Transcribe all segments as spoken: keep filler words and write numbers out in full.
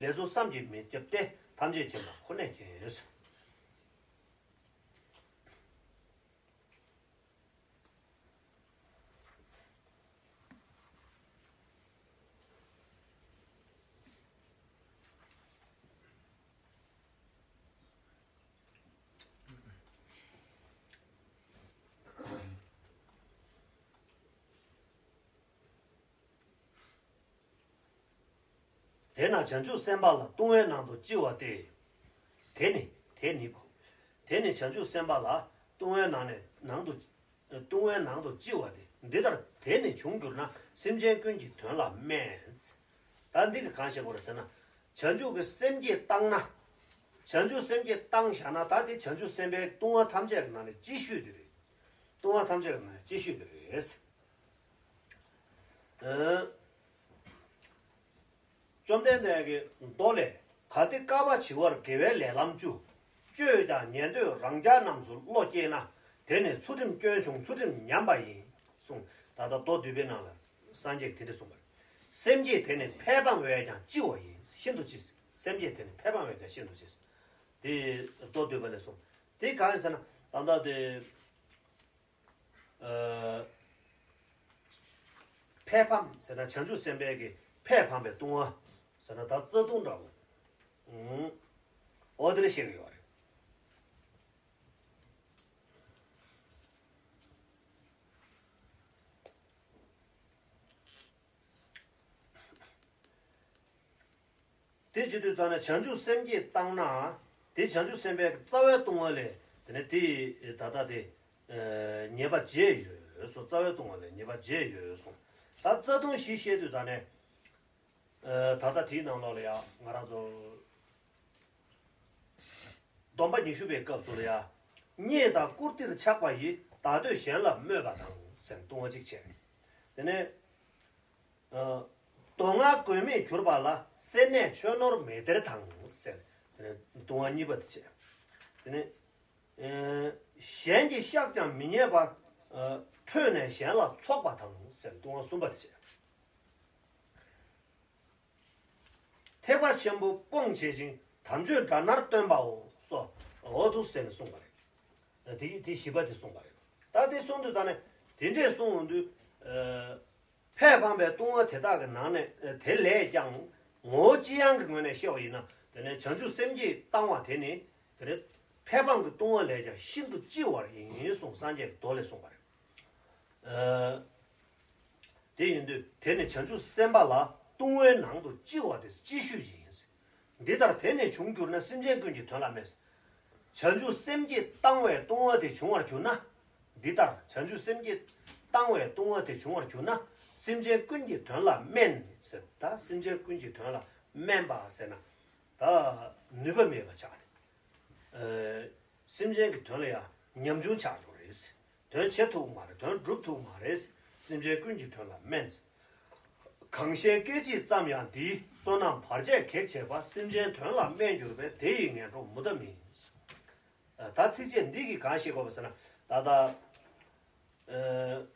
ལས་ཚོགས་བསམ་གྱིས་མི་ཁྱབ་སྟེ། ཐམས་ཅད་མཁྱེན་པ་ཁོ་ནས་མཁྱེན། དེས་ན་བྱང་ཆུབ་སེམས་དཔའ་ལ་ལྟུང་བའི་ནང་དུ་ལྕི་བ་སྟེ། དེ་ནི་དེ་ནི་བོ། དེ་ནི་བྱང་ཆུབ་སེམས་དཔའ་ལ་ལྟུང་བའི་ནང་ནས་ནང་དུ་ལྟུང་བའི་ནང་དུ་ལྕི་བ་སྟེ། འདི་ལྟར་དེ་ནི་བྱུང་གྱུར་ན་སེམས་ཅན་ཀུན་གྱི་དོན་ལ་དམན། ད་འདི་གི་གང་བཤད་དགོས་རེད་ཟེར་ན། བྱང་ཆུབ་ཀྱི་སེམས་བསྐྱེད་བཏང་ན། བྱང་ཆུབ་སེམས་བསྐྱེད་བཏང་བཞག་ན་ད་དེ་བྱང་ཆུབ་སེམས་དཔའི་ལྟུང་བ་ཐམས་ཅད་ཀྱི་ནང་ནས་ལྕི་ཤོས་དེ་རེད། ལྟུང་བ་ཐམས་ཅད་ཀྱི་ནང་ནས་ལྕི་ཤོས་དེ་རེད། ཨ། བཅོམ་ལྡན་འདས་ཀྱི་མདོ་ལས། གལ་ཏེ་བསྐལ་པ་བྱི་བར་དགེ་བའི་ལས་ལམ་བཅུ། སྤྱོད་ཀྱང་ཉན་ཐོས་རང་རྐྱ་རྣམས་སུ་བློ་སྐྱེས་ན། དེ་ནི་ཚུལ་ཁྲིམས་སྐྱོན་བྱུང་ཚུལ་ཁྲིམས་ཉམས་པ་ཡིན། གསུངས། ད་ལྟ་མདོ་སྡུད་པའི་ནང་ལ་སངས་རྒྱས་ཀྱིས་དེ་འདྲ་གསུངས་པ་རེད། སེམས་བསྐྱེད་དེ་ནི་ཕས་ཕམ་བས་ཀྱང་ལྕི་བ་ཡིན། ཤིན་ཏུ་ལྕི། སེམས་བསྐྱེད་དེ་ནི་ཕས་ཕམ་བས་ཀྱང་ཤིན་ཏུ་ལྕི། དེ་མདོ་སྡུད་པ་ནས་གསུངས། དེ་གང་ཡིན་ཟེར་ན་ད་ལྟ་དེ། ཨ། ཕས་ཕམ་ཟེར་ན་བྱང་ཆུབ་སེམས་དཔའི་གི་ཕས་ཕམ་པའི་ལྟུང་བ་ཟེར་ན་ད་རྩ་ལྟུང་འདྲ་བོ། ཨུང་། འོ་དེ་ལ་བཤད་ཀྱི་ཡོད་རེད། དེ་བྱེད་དུས་ཙམ་ནས་བྱང་ཆུབ་སེམས་བསྐྱེད་བཏང་ན། དེ་བྱང་ཆུབ་སེམས་དཔའི་རྩ་བའི་ལྟུང་བ་ལས་དེ་ནས་དེ་ད་ལྟ་དེ་ཉེས་པ་བརྗེད་ཡོད་གསུངས། རྩ་བའི་ལྟུང་བ་ལས་ཉེས་པ་བརྗེད་ཡོད་གསུངས། ད་རྩ་ལྟུང་བཞི་བཤད་དུས་ཙམ་ནས་ད་ལྟ་དེའི་ནང་ལོགས་ལ་ཡང་ང་རང་ཚོ་སྡོམ་པ་ཉི་ཤུ་པའི་སྐབས་སུ་ལ་ཡང་། རྙེད་དང་བཀུར་སྟིར་ཆགས་པ་ཡིས། བདག་བསྟོད་གཞན་ལ་སྨོད་པ་དང་ཟེར་ལྟུང་བ་གཅིག་བྱས། དེ་ནས། ཨ། མདོ་སྔགས་མགོན་མེད་གྱུར་པ་ལ། སེར་སྣས་ཆོས་ནོར་མེད་སྟེར་དང་ཟེར། ལྟུང་བ་གཉིས་པ་དེ་བྱས། དེ་ནས། ཨ། གཞན་གྱིས་བཤགས་ཀྱང་མི་ཉན་པར། ཨ། ཁྲོས་ནས་གཞན་ལ་འཚོགས་པ་དང་ཟེར་ལྟུང་བ་གསུམ་པ་དེ་བྱས། ཐེག་པ་ཆེན་པོ་སྤོང་བྱེད་ཅིང་། དམ་ཆོས་དགྲ་ནར་སྟོན་པའོ་སོགས་འོ་དུ་ཟེར་ནས་གསུངས་པ་རེད། དེ་དེ་བཞི་པ་དེ་གསུངས་པ་རེད། ད་དེ་གསུངས་དུས་ད་ནས་དེ་འདྲས་གསུངས་འོང་དུས། ཨ། ཕས་ཕམ་པའི་ལྟུང་བ་དེ་དག་གི་ནང་ནས་དེ་ལས་ཀྱང་ངོ་བོ་སྤྱི་ཡང་གི་ངོས་ནས་བཤད་པ་ཡིན་ན། དེ་ནས་བྱང་ཆུབ་སེམས་བསྐྱེད་བཏང་བ་དེ་ནི་དེ་ནི་ཕས་ཕམ་གྱི་ལྟུང་བ་ལས་ཀྱང་ཤིན་ཏུ་ལྕི་བ་ཡིན་གསུངས། སངས་རྒྱས་ཀྱི་མདོ་ལས་གསུངས་པ་རེད། ཨ། དེ་ཡིན་དུས་དེ་ནི་བྱང་ཆུབ་སེམས་དཔའ་ལ་ལྟུང་བའི་ནང་དུ་ལྕི་བ་དེ་ལྕི་ཤོས་ཡིན། འདི་ལྟར་དེ་ནི་བྱུང་གྱུར་ན། སེམས་ཅན་ཀུན་གྱི་དོན་ལ་དམན། བྱང་ཆུབ་སེམས་བསྐྱེད་བཏང་བའི་ལྟུང་བ་དེ་བྱུང་བར་གྱུར་ན། འདི་ལྟར་བྱང་ཆུབ་སེམས་བསྐྱེད་བཏང་བའི་ལྟུང་བ་དེ་བྱུང་བར་གྱུར་ན། སེམས་ཅན་ཀུན་གྱི་དོན་ལ་དམན་ཟེར། ད་སེམས་ཅན་ཀུན་གྱི་དོན་ལ་དམན་པ་ཟེར་ན། ད་ནུས་པ་མེད་པ་ཆགས་ནས། ཨ། སེམས་ཅན་གྱི་དོན་ལ་ཡང་ཉམ་ཆུང་ཆགས་འགྲོ་རེད། དོན་བྱེད་ཐུབ་མ་རེད། དོན་སྒྲུབ་ཐུབ་མ་རེད། སེམས་ཅན་ཀུན་གྱི་དོན་ལ་དམན། གང་གཞན་སྐད་ཅིག་ཙམ་ཡང་འདིའི། བསོད་ནམས་བར་ཆད་གེགས་བྱེད་པ། སེམས་ཅན་དོན་ལ་དམན་གྱུར་པས། དེ་ཡི་ངན་འགྲོ་མུ་མཐའ་མིན། ད་ཚིགས་བཅད་འདི་གིས་གང་ཤེས་དགོས་པ་ཟེར་ན། ད་ལྟ། ཨ།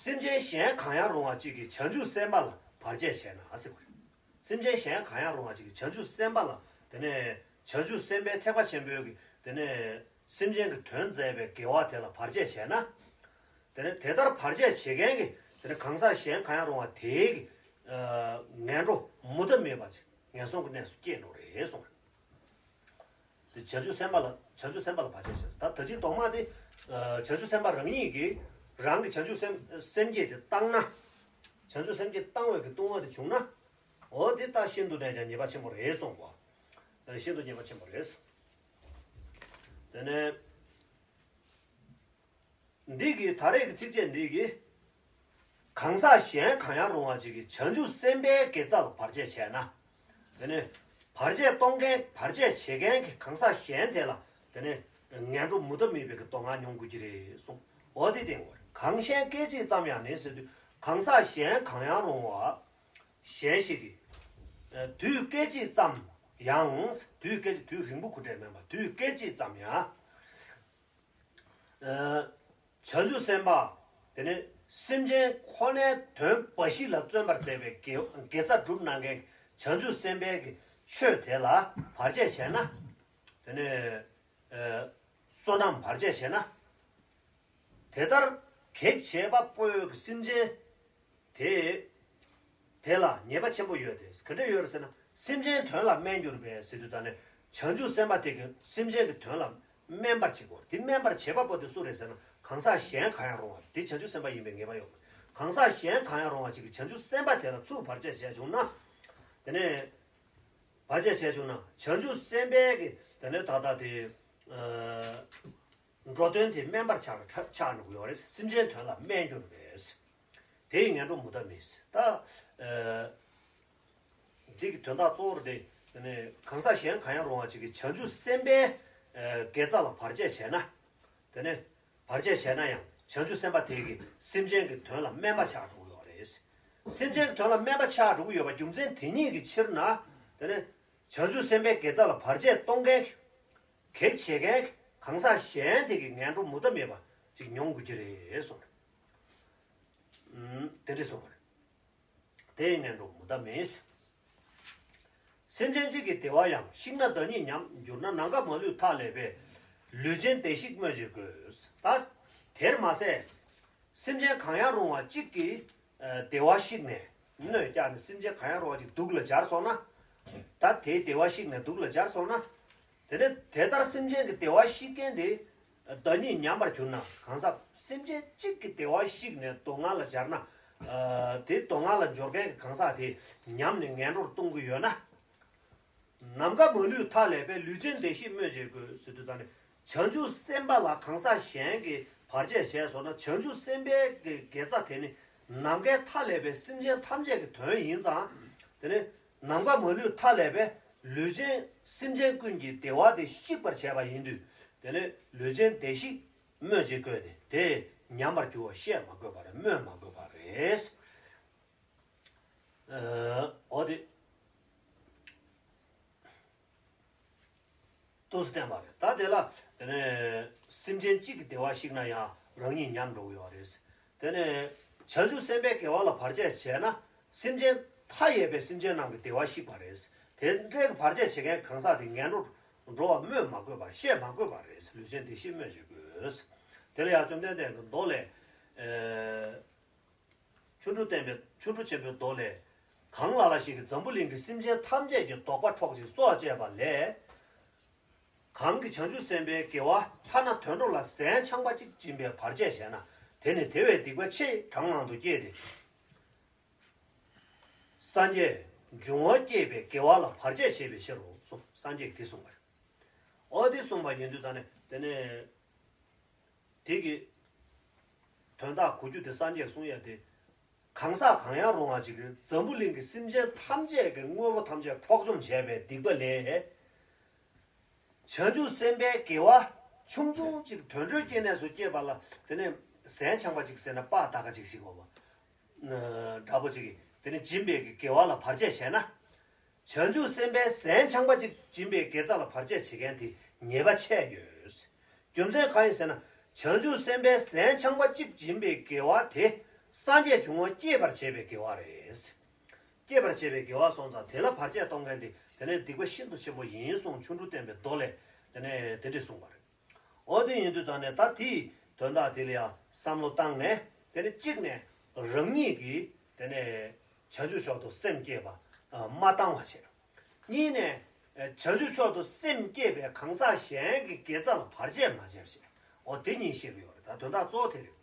སེམས་ཅན་གཞན་གང་ཡང་རུང་བ་གཅིག་གིས་བྱང་ཆུབ་སེམས་དཔའ་ལ་བར་ཆད་བྱས་ན་ཟེར་བ་རེད། སེམས་ཅན་གཞན་གང་ཡང་རུང་བ་གཅིག་གིས་བྱང་ཆུབ་སེམས་དཔའ་ལ། དེ་ནས་བྱང་ཆུབ་སེམས་དཔའི་ཐེག་པ་ཆེན་པོའི་གི་དེ་ནས་སེམས་ཅན་གྱི་དོན་མཛད་པའི་དགེ་བ་དེ་ལ་བར་ཆད་བྱས་ན། དེ་ནས་དེ་ལྟར་བར་ཆད་བྱེད་མཁན་གྱི་དེ་ནས་གང་ཟག་གཞན་གང་ཡང་རུང་བ་དེའི་གི། ཨ། ངན་འགྲོ་མུ་མཐའ་མེད་པ་ཅིག་ངན་སོང་གི་གནས་སུ་སྐྱེས་འགྲོ་རེད་གསུངས། དེ་བྱང་ཆུབ་སེམས་དཔའ་ལ། བྱང་ཆུབ་སེམས་དཔའ་ལ་བར་ཆད་བྱས། ད་ད་ཅིའི་གདོང་དམར་དེ། ཨ། བྱང་ཆུབ་སེམས་དཔའ་རང་ཉིད་ཀྱིས་རང་གི་བྱང་ཆུབ་སེམས་སེམས་བསྐྱེད་དེ་བཏང་ན། བྱང་ཆུབ་སེམས་བསྐྱེད་བཏང་བའི་གི་ལྟུང་བ་དེ་བྱུང་ན། འོ་དེ་ད་ཤིན་ཏུ་ནས་ཀྱང་ཉེས་པ་ཆེན་པོ་རེད་གསུངས་པ། ཨ། ཤིན་ཏུ་ཉེས་པ་ཆེན་པོ་རེད། དེ་ནས། འདི་གི་ད་རེས་ཀྱི་ཚིགས་བཅད་འདི་གིས། གང་ཟག་གཞན་གང་ཡང་རུང་བ་ཅིག་གིས་བྱང་ཆུབ་སེམས་དཔའི་དགེ་རྩ་ལ་བར་ཆད་བྱས་ན། དེ་ནས་བར་ཆད་གཏོང་མཁན། བར་ཆད་བྱེད་མཁན་གྱི་གང་ཟག་གཞན་དེ་ལ་དེ་ནས་ངན་འགྲོ་མུ་མཐའ་མེད་པའི་གི་སྡུག་བསྔལ་མྱོང་དགོས་ཀྱི་རེད་གསུངས། འོ་དེ་བསྟན་དགོས་རེད། གང་གཞན་སྐད་ཅིག་ཙམ་ཡང་ནི་ཟེར་དུས། གང་ཟག་གཞན་གང་ཡང་རུང་བ་གཞན་ཞིག་གིས། ཨ། དུས་སྐད་ཅིག་ཙམ་ཡང་། དུས་སྐད་ཅིག་དུས་རིང་པོ་གོ་འདྲ་མིན་པ། དུས་སྐད་ཅིག་ཙམ་ཡང་། ཨ། བྱང་ཆུབ་སེམས་དཔའ། དེ་ནས་སེམས་ཅན་ཁོ་ནའི་དོན་འབའ་ཞིག་ལ་བརྩོན་པར་མཛད་པའི་དགེ་དགེ་རྩ་སྒྲུབ་གནང་མཁན། བྱང་ཆུབ་སེམས་དཔའི་གི་ཆོས་དེ་ལ་བར་ཆད་བྱས་ན། དེ་ནས་ཨ་བསོད་ནམས་བར་ཆད་བྱས་ན། དེ་ལྟར་གེགས་བྱེད་པ་པོའི་གི་སེམས་ཅན་དེ་དེ་ལ་ཉེས་པ་ཆེན་པོ་ཡོད་དེ། ག་འདྲ་ཡོད་རེད་ཟེར་ན། སེམས་ཅན་དོན་ལ་སྨད་འགྱུར་བས་ཟེར་དུས་ད་ནི་བྱང་ཆུབ་སེམས་དཔའ་དེ་གི་སེམས་ཅན་གྱི་དོན་ལ་སྨད་པར་བྱེད་དགོས། དེ་སྨད་པར་བྱེད་པ་པོ་དེ་སུ་རེད་ཟེར་ན། གང་ཟག་གཞན་གང་ཡང་རུང་བ་དེ་བྱང་ཆུབ་སེམས་དཔའ་ཡིན་པའི་ངེས་པ་ཡོད། གང་ཟག་གཞན་གང་ཡང་རུང་བ་ཅིག་གིས་བྱང་ཆུབ་སེམས་དཔའ་དེ་ལ་ཚུར་བར་ཆད་བྱས་བྱུང་ན། དེ་ནས་བར་ཆད་བྱས་བྱུང་ན་བྱང་ཆུབ་སེམས་དཔའི་གི་དེ་ནས་ད་ལྟ་དེ་ཨ་འགྲོ་དོན་དེ་སྨད་པར་ཆགས་ཆགས་འགྲོ་གི་ཡོད་རེད། སེམས་ཅན་དོན་ལ་སྨད་འགྱུར་བས། དེ་ཡི་ངན་འགྲོ་མུ་མཐའ་མེད། ད་ཨ་འདི་གི་དོན་དག་གཙོ་བོར་དེ་དེ་ནས་གང་ཟག་གཞན་གང་ཡང་རུང་བ་ཅིག་གིས་བྱང་ཆུབ་སེམས་དཔའི་ཨ་དགེ་རྩ་ལ་བར་ཆད་བྱས་ན། དེ་ནས་བར་ཆད་བྱས་ན་ཡང་བྱང་ཆུབ་སེམས་དཔའ་དེ་གིས་སེམས་ཅན་གྱི་དོན་ལ་སྨད་པ་ཆགས་འགྲོ་གི་ཡོད་རེད། སེམས་ཅན་གྱི་དོན་ལ་སྨད་པ་ཆགས་འགྲོ་གི་ཡོད་པ་རྒྱུ་མཚན་དེ་ཉིད་ཀྱི་ཕྱིར་ན། དེ་ནས་བྱང་ཆུབ་སེམས་དཔའི་དགེ་རྩ་ལ་བར་ཆད་གཏོང་མཁན་གྱི་གེགས་བྱེད་མཁན་གྱི་གང་ཟག་གཞན་དེ་གིས་ངན་འགྲོ་མུ་མཐའ་མེད་པ་ཅིག་མྱོང་དགོས་ཀྱི་རེད་གསུངས། ཨུམ། དེ་འདྲ་གསུངས་པ་རེད། དེ་ཡི་ངན་འགྲོ་མུ་མཐའ་མེད། སེམས་ཅན་གཅིག་གི་བདེ་བ་ཡང་བཤིག་ན་བདག་ཉིད་ཉམས་འགྱུར་ན། ནམ་མཁའ་མ་ལུས་མཐའ་ཀླས་པས། ལུས་ཅན་བདེ་བཤིག་སྨོས་ཅི་དགོས། ད་དེར་མ་ཟད། སེམས་ཅན་གང་ཡང་རུང་བ་གཅིག་གི་ཨ་བདེ་བ་བཤིག་ནས། གནོད་བསྐྱལ་ནས་སེམས་ཅན་གང་ཡང་རུང་བ་གཅིག་སྡུག་ལ་སྦྱར་སོང་ན། ད་དེའི་བདེ་བ་བཤིག་ནས་སྡུག་ལ་སྦྱར་སོང་ན། དེ་ནས་དེ་ལྟར་སེམས་ཅན་གྱི་བདེ་བ་བཤིག་མཁན་དེ་བདག་ཉིད་ཉམས་པར་གྱུར་ན། གང་ཟག་སེམས་ཅན་གཅིག་གི་བདེ་བ་བཤིག་ནས་སྡུག་བསྔལ་ལ་སྦྱར་ན། ཨ་དེ་སྡུག་བསྔལ་ལ་སྦྱོར་མཁན་གྱི་གང་ཟག་དེ་ཉམས་ནས་ངན་འགྲོར་ལྟུང་གི་ཡོད་ན། ནམ་མཁའ་མ་ལུས་མཐའ་ཀླས་པས། ལུས་ཅན་བདེ་བཤིག་སྨོས་ཅི་དགོས། ཟེར་དུས་ད་ནི་བྱང་ཆུབ་སེམས་དཔའ་ལ་གང་ཟག་གཞན་གྱིས་བར་ཆད་བྱས་སོང་ན། བྱང་ཆུབ་སེམས་དཔའི་གི་དགེ་རྩ་དེ་ནི་ནམ་མཁའི་མཐའ་ཀླས་པའི་སེམས་ཅན་ཐམས་ཅད་ཀྱི་དོན་ཡིན་ཙང་། དེ་ནི་ནམ་མཁའ་མ་ལུས་མཐའ་ཀླས་པས། ལུས་ཅན་སེམས་ཅན་ཀུན་གྱི་བདེ་བ་དེ་བཤིག་པར་བྱས་པ་ཡིན་དུས། དེ་ནི་ལུས་ཅན་བདེ་བཤིག་སྨོས་ཅི་དགོས་ཏེ། དེ་ཉམས་པར་འགྱུར་བ་བཤད་མ་དགོས་པ་རེད། སྨོས་མ་དགོས་པ་རེད། ཨ་འོ་དེ་ཏོག་ཙམ་བསྟན་པ་རེད། ད་དེ་ལ་དེ་ནས་སེམས་ཅན་གཅིག་གི་བདེ་བ་བཤིག་ན་ཡང་རང་ཉིད་ཉམས་འགྲོ་གི་ཡོད་རེད། དེ་ནས་བྱང་ཆུབ་སེམས་དཔའི་དགེ་བ་ལ་བར་ཆད་བྱས་ན། སེམས་ཅན་མཐའ་ཡས་པའི་སེམས་ཅན་རྣམས་ཀྱི་བདེ་བ་བཤིག་པ་རེད། དེ་འདྲའི་བར་ཆད་བྱེད་མཁན་གང་ཟག་དེ་ངན་འགྲོར་འགྲོ་བ་སྨོས་མ་དགོས་པར། བཤད་མ་དགོས་པ་རེད། ལུས་ཅན་བདེ་བཤིག་སྨོས་ཅི་དགོས། དེ་ལ་ཡང་བཅོམ་ལྡན་འདས་ཀྱི་མདོ་ལས། ཨེ། ཆོ་འཕྲུལ་བསྟན་པའི། ཆོ་འཕྲུལ་ཆེན་པོའི་མདོ་ལས། གང་ལ་ལ་ཞིག་གིས་འཛམ་བུ་གླིང་གི་སེམས་ཅན་ཐམས་ཅད་ཀྱི་དོགས་པ་འཕྲོག་ཅིང་སྲོག་བཅད་པ་ལས། གང་གིས་བྱང་ཆུབ་སེམས་དཔའི་དགེ་བ་ཐ་ན་དུད་འགྲོ་ལ་ཟན་ཆང་པ་གཅིག་སྦྱིན་པའི་བར་ཆད་བྱས་ན། དེ་ནི་དེ་བས་སྡིག་པ་ཆེས་གྲངས་མང་དུ་སྐྱེས་ཏེ། སངས་རྒྱས་འབྱུང་བ་བསྐྱེད་པའི་དགེ་བ་ལ་བར་ཆད་བྱེད་པའི་ཕྱིར་རོ། གསུངས། སངས་རྒྱས་ཀྱིས་དེ་གསུངས་པ་རེད། འོ་དེ་གསུངས་པ་ཡིན་དུས་ད་ནི་དེ་ནས། དེ་གི་དོན་དག་གོ་རྒྱུ་དེ་སངས་རྒྱས་གསུང་ཡ་དེ། གང་ཟག་གང་ཡང་རུང་བ་ཅིག་གིས་འཛམ་བུ་གླིང་གི་སེམས་ཅན་ཐམས་ཅད་ཀྱི་དངོས་པོ་ཐམས་ཅད་འཕྲོག་བཅོམ་བྱས་པའི་སྡིག་པ་ལས། བྱང་ཆུབ་སེམས་དཔའི་དགེ་བ་ཆུང་ཆུང་ཅིག་དུད་འགྲོའི་སྐྱེ་གནས་སུ་སྐྱེས་པ་ལ། དེ་ནས་ཟན་ཆང་པ་ཅིག་ཟེར་ན་སྤགས་ད་ག་ཅིག་ཞིག་འོ་བ། འདྲ་པོ་ཅིག་གིས་དེ་ནས་སྦྱིན་པའི་དགེ་བ་ལ་བར་ཆད་བྱས་ན། བྱང་ཆུབ་སེམས་དཔའི་ཟན་ཆང་པ་གཅིག་སྦྱིན་པའི་དགེ་རྩ་ལ་བར་ཆད་བྱེད་མཁན་དེ་ཉེས་པ་ཆེ་ཡོད། རྒྱུ་མཚན་གང་ཡིན་ཟེར་ན། བྱང་ཆུབ་སེམས་དཔའི་ཟན་ཆང་པ་གཅིག་སྦྱིན་པའི་དགེ་བ་དེ་སངས་རྒྱས་འབྱུང་བ་བསྐྱེད་པར་བྱེད་པའི་དགེ་བ་རེད། བསྐྱེད་པར་བྱེད་པའི་དགེ་བ་སོང་ཙང་དེ་ལ་བར་ཆད་གཏོང་མཁན་དེ་དེ་ནས་སྡིག་པ་ཤིན་ཏུ་ཆེན་པོ་ཡིན་གསུངས། ཆོ་འཕྲུལ་བསྟན་པའི་མདོ་ལས་དེ་ནས་དེ་འདྲས་གསུངས་པ་རེད། འོ་དེ་ཡིན་དུས་ད་ནས་ད་དེའི་དོན་དག་དེ་ལ་ཡང་བསམ་བློ་བཏང་ནས། དེ་ནས་གཅིག་ནས་རང་ཉིད་ཀྱིས་དེ་ནས་བྱང་ཆུབ་མཆོག་ཏུ་སེམས་བསྐྱེད་པ་མ་བཏང་བ་བྱས། གཉིས་ནས་བྱང་ཆུབ་མཆོག་ཏུ་སེམས་བསྐྱེད་པའི་གང་ཟག་གཞན་གྱི་དགེ་རྩ་ལ་བར་ཆད་མ་བྱས་པ་བྱས། འོ་དེ་གཉིས་བཤད་ཀྱི་ཡོད་རེད། ད་དོན་དག་གཙོ་བོ་དེ་རེད།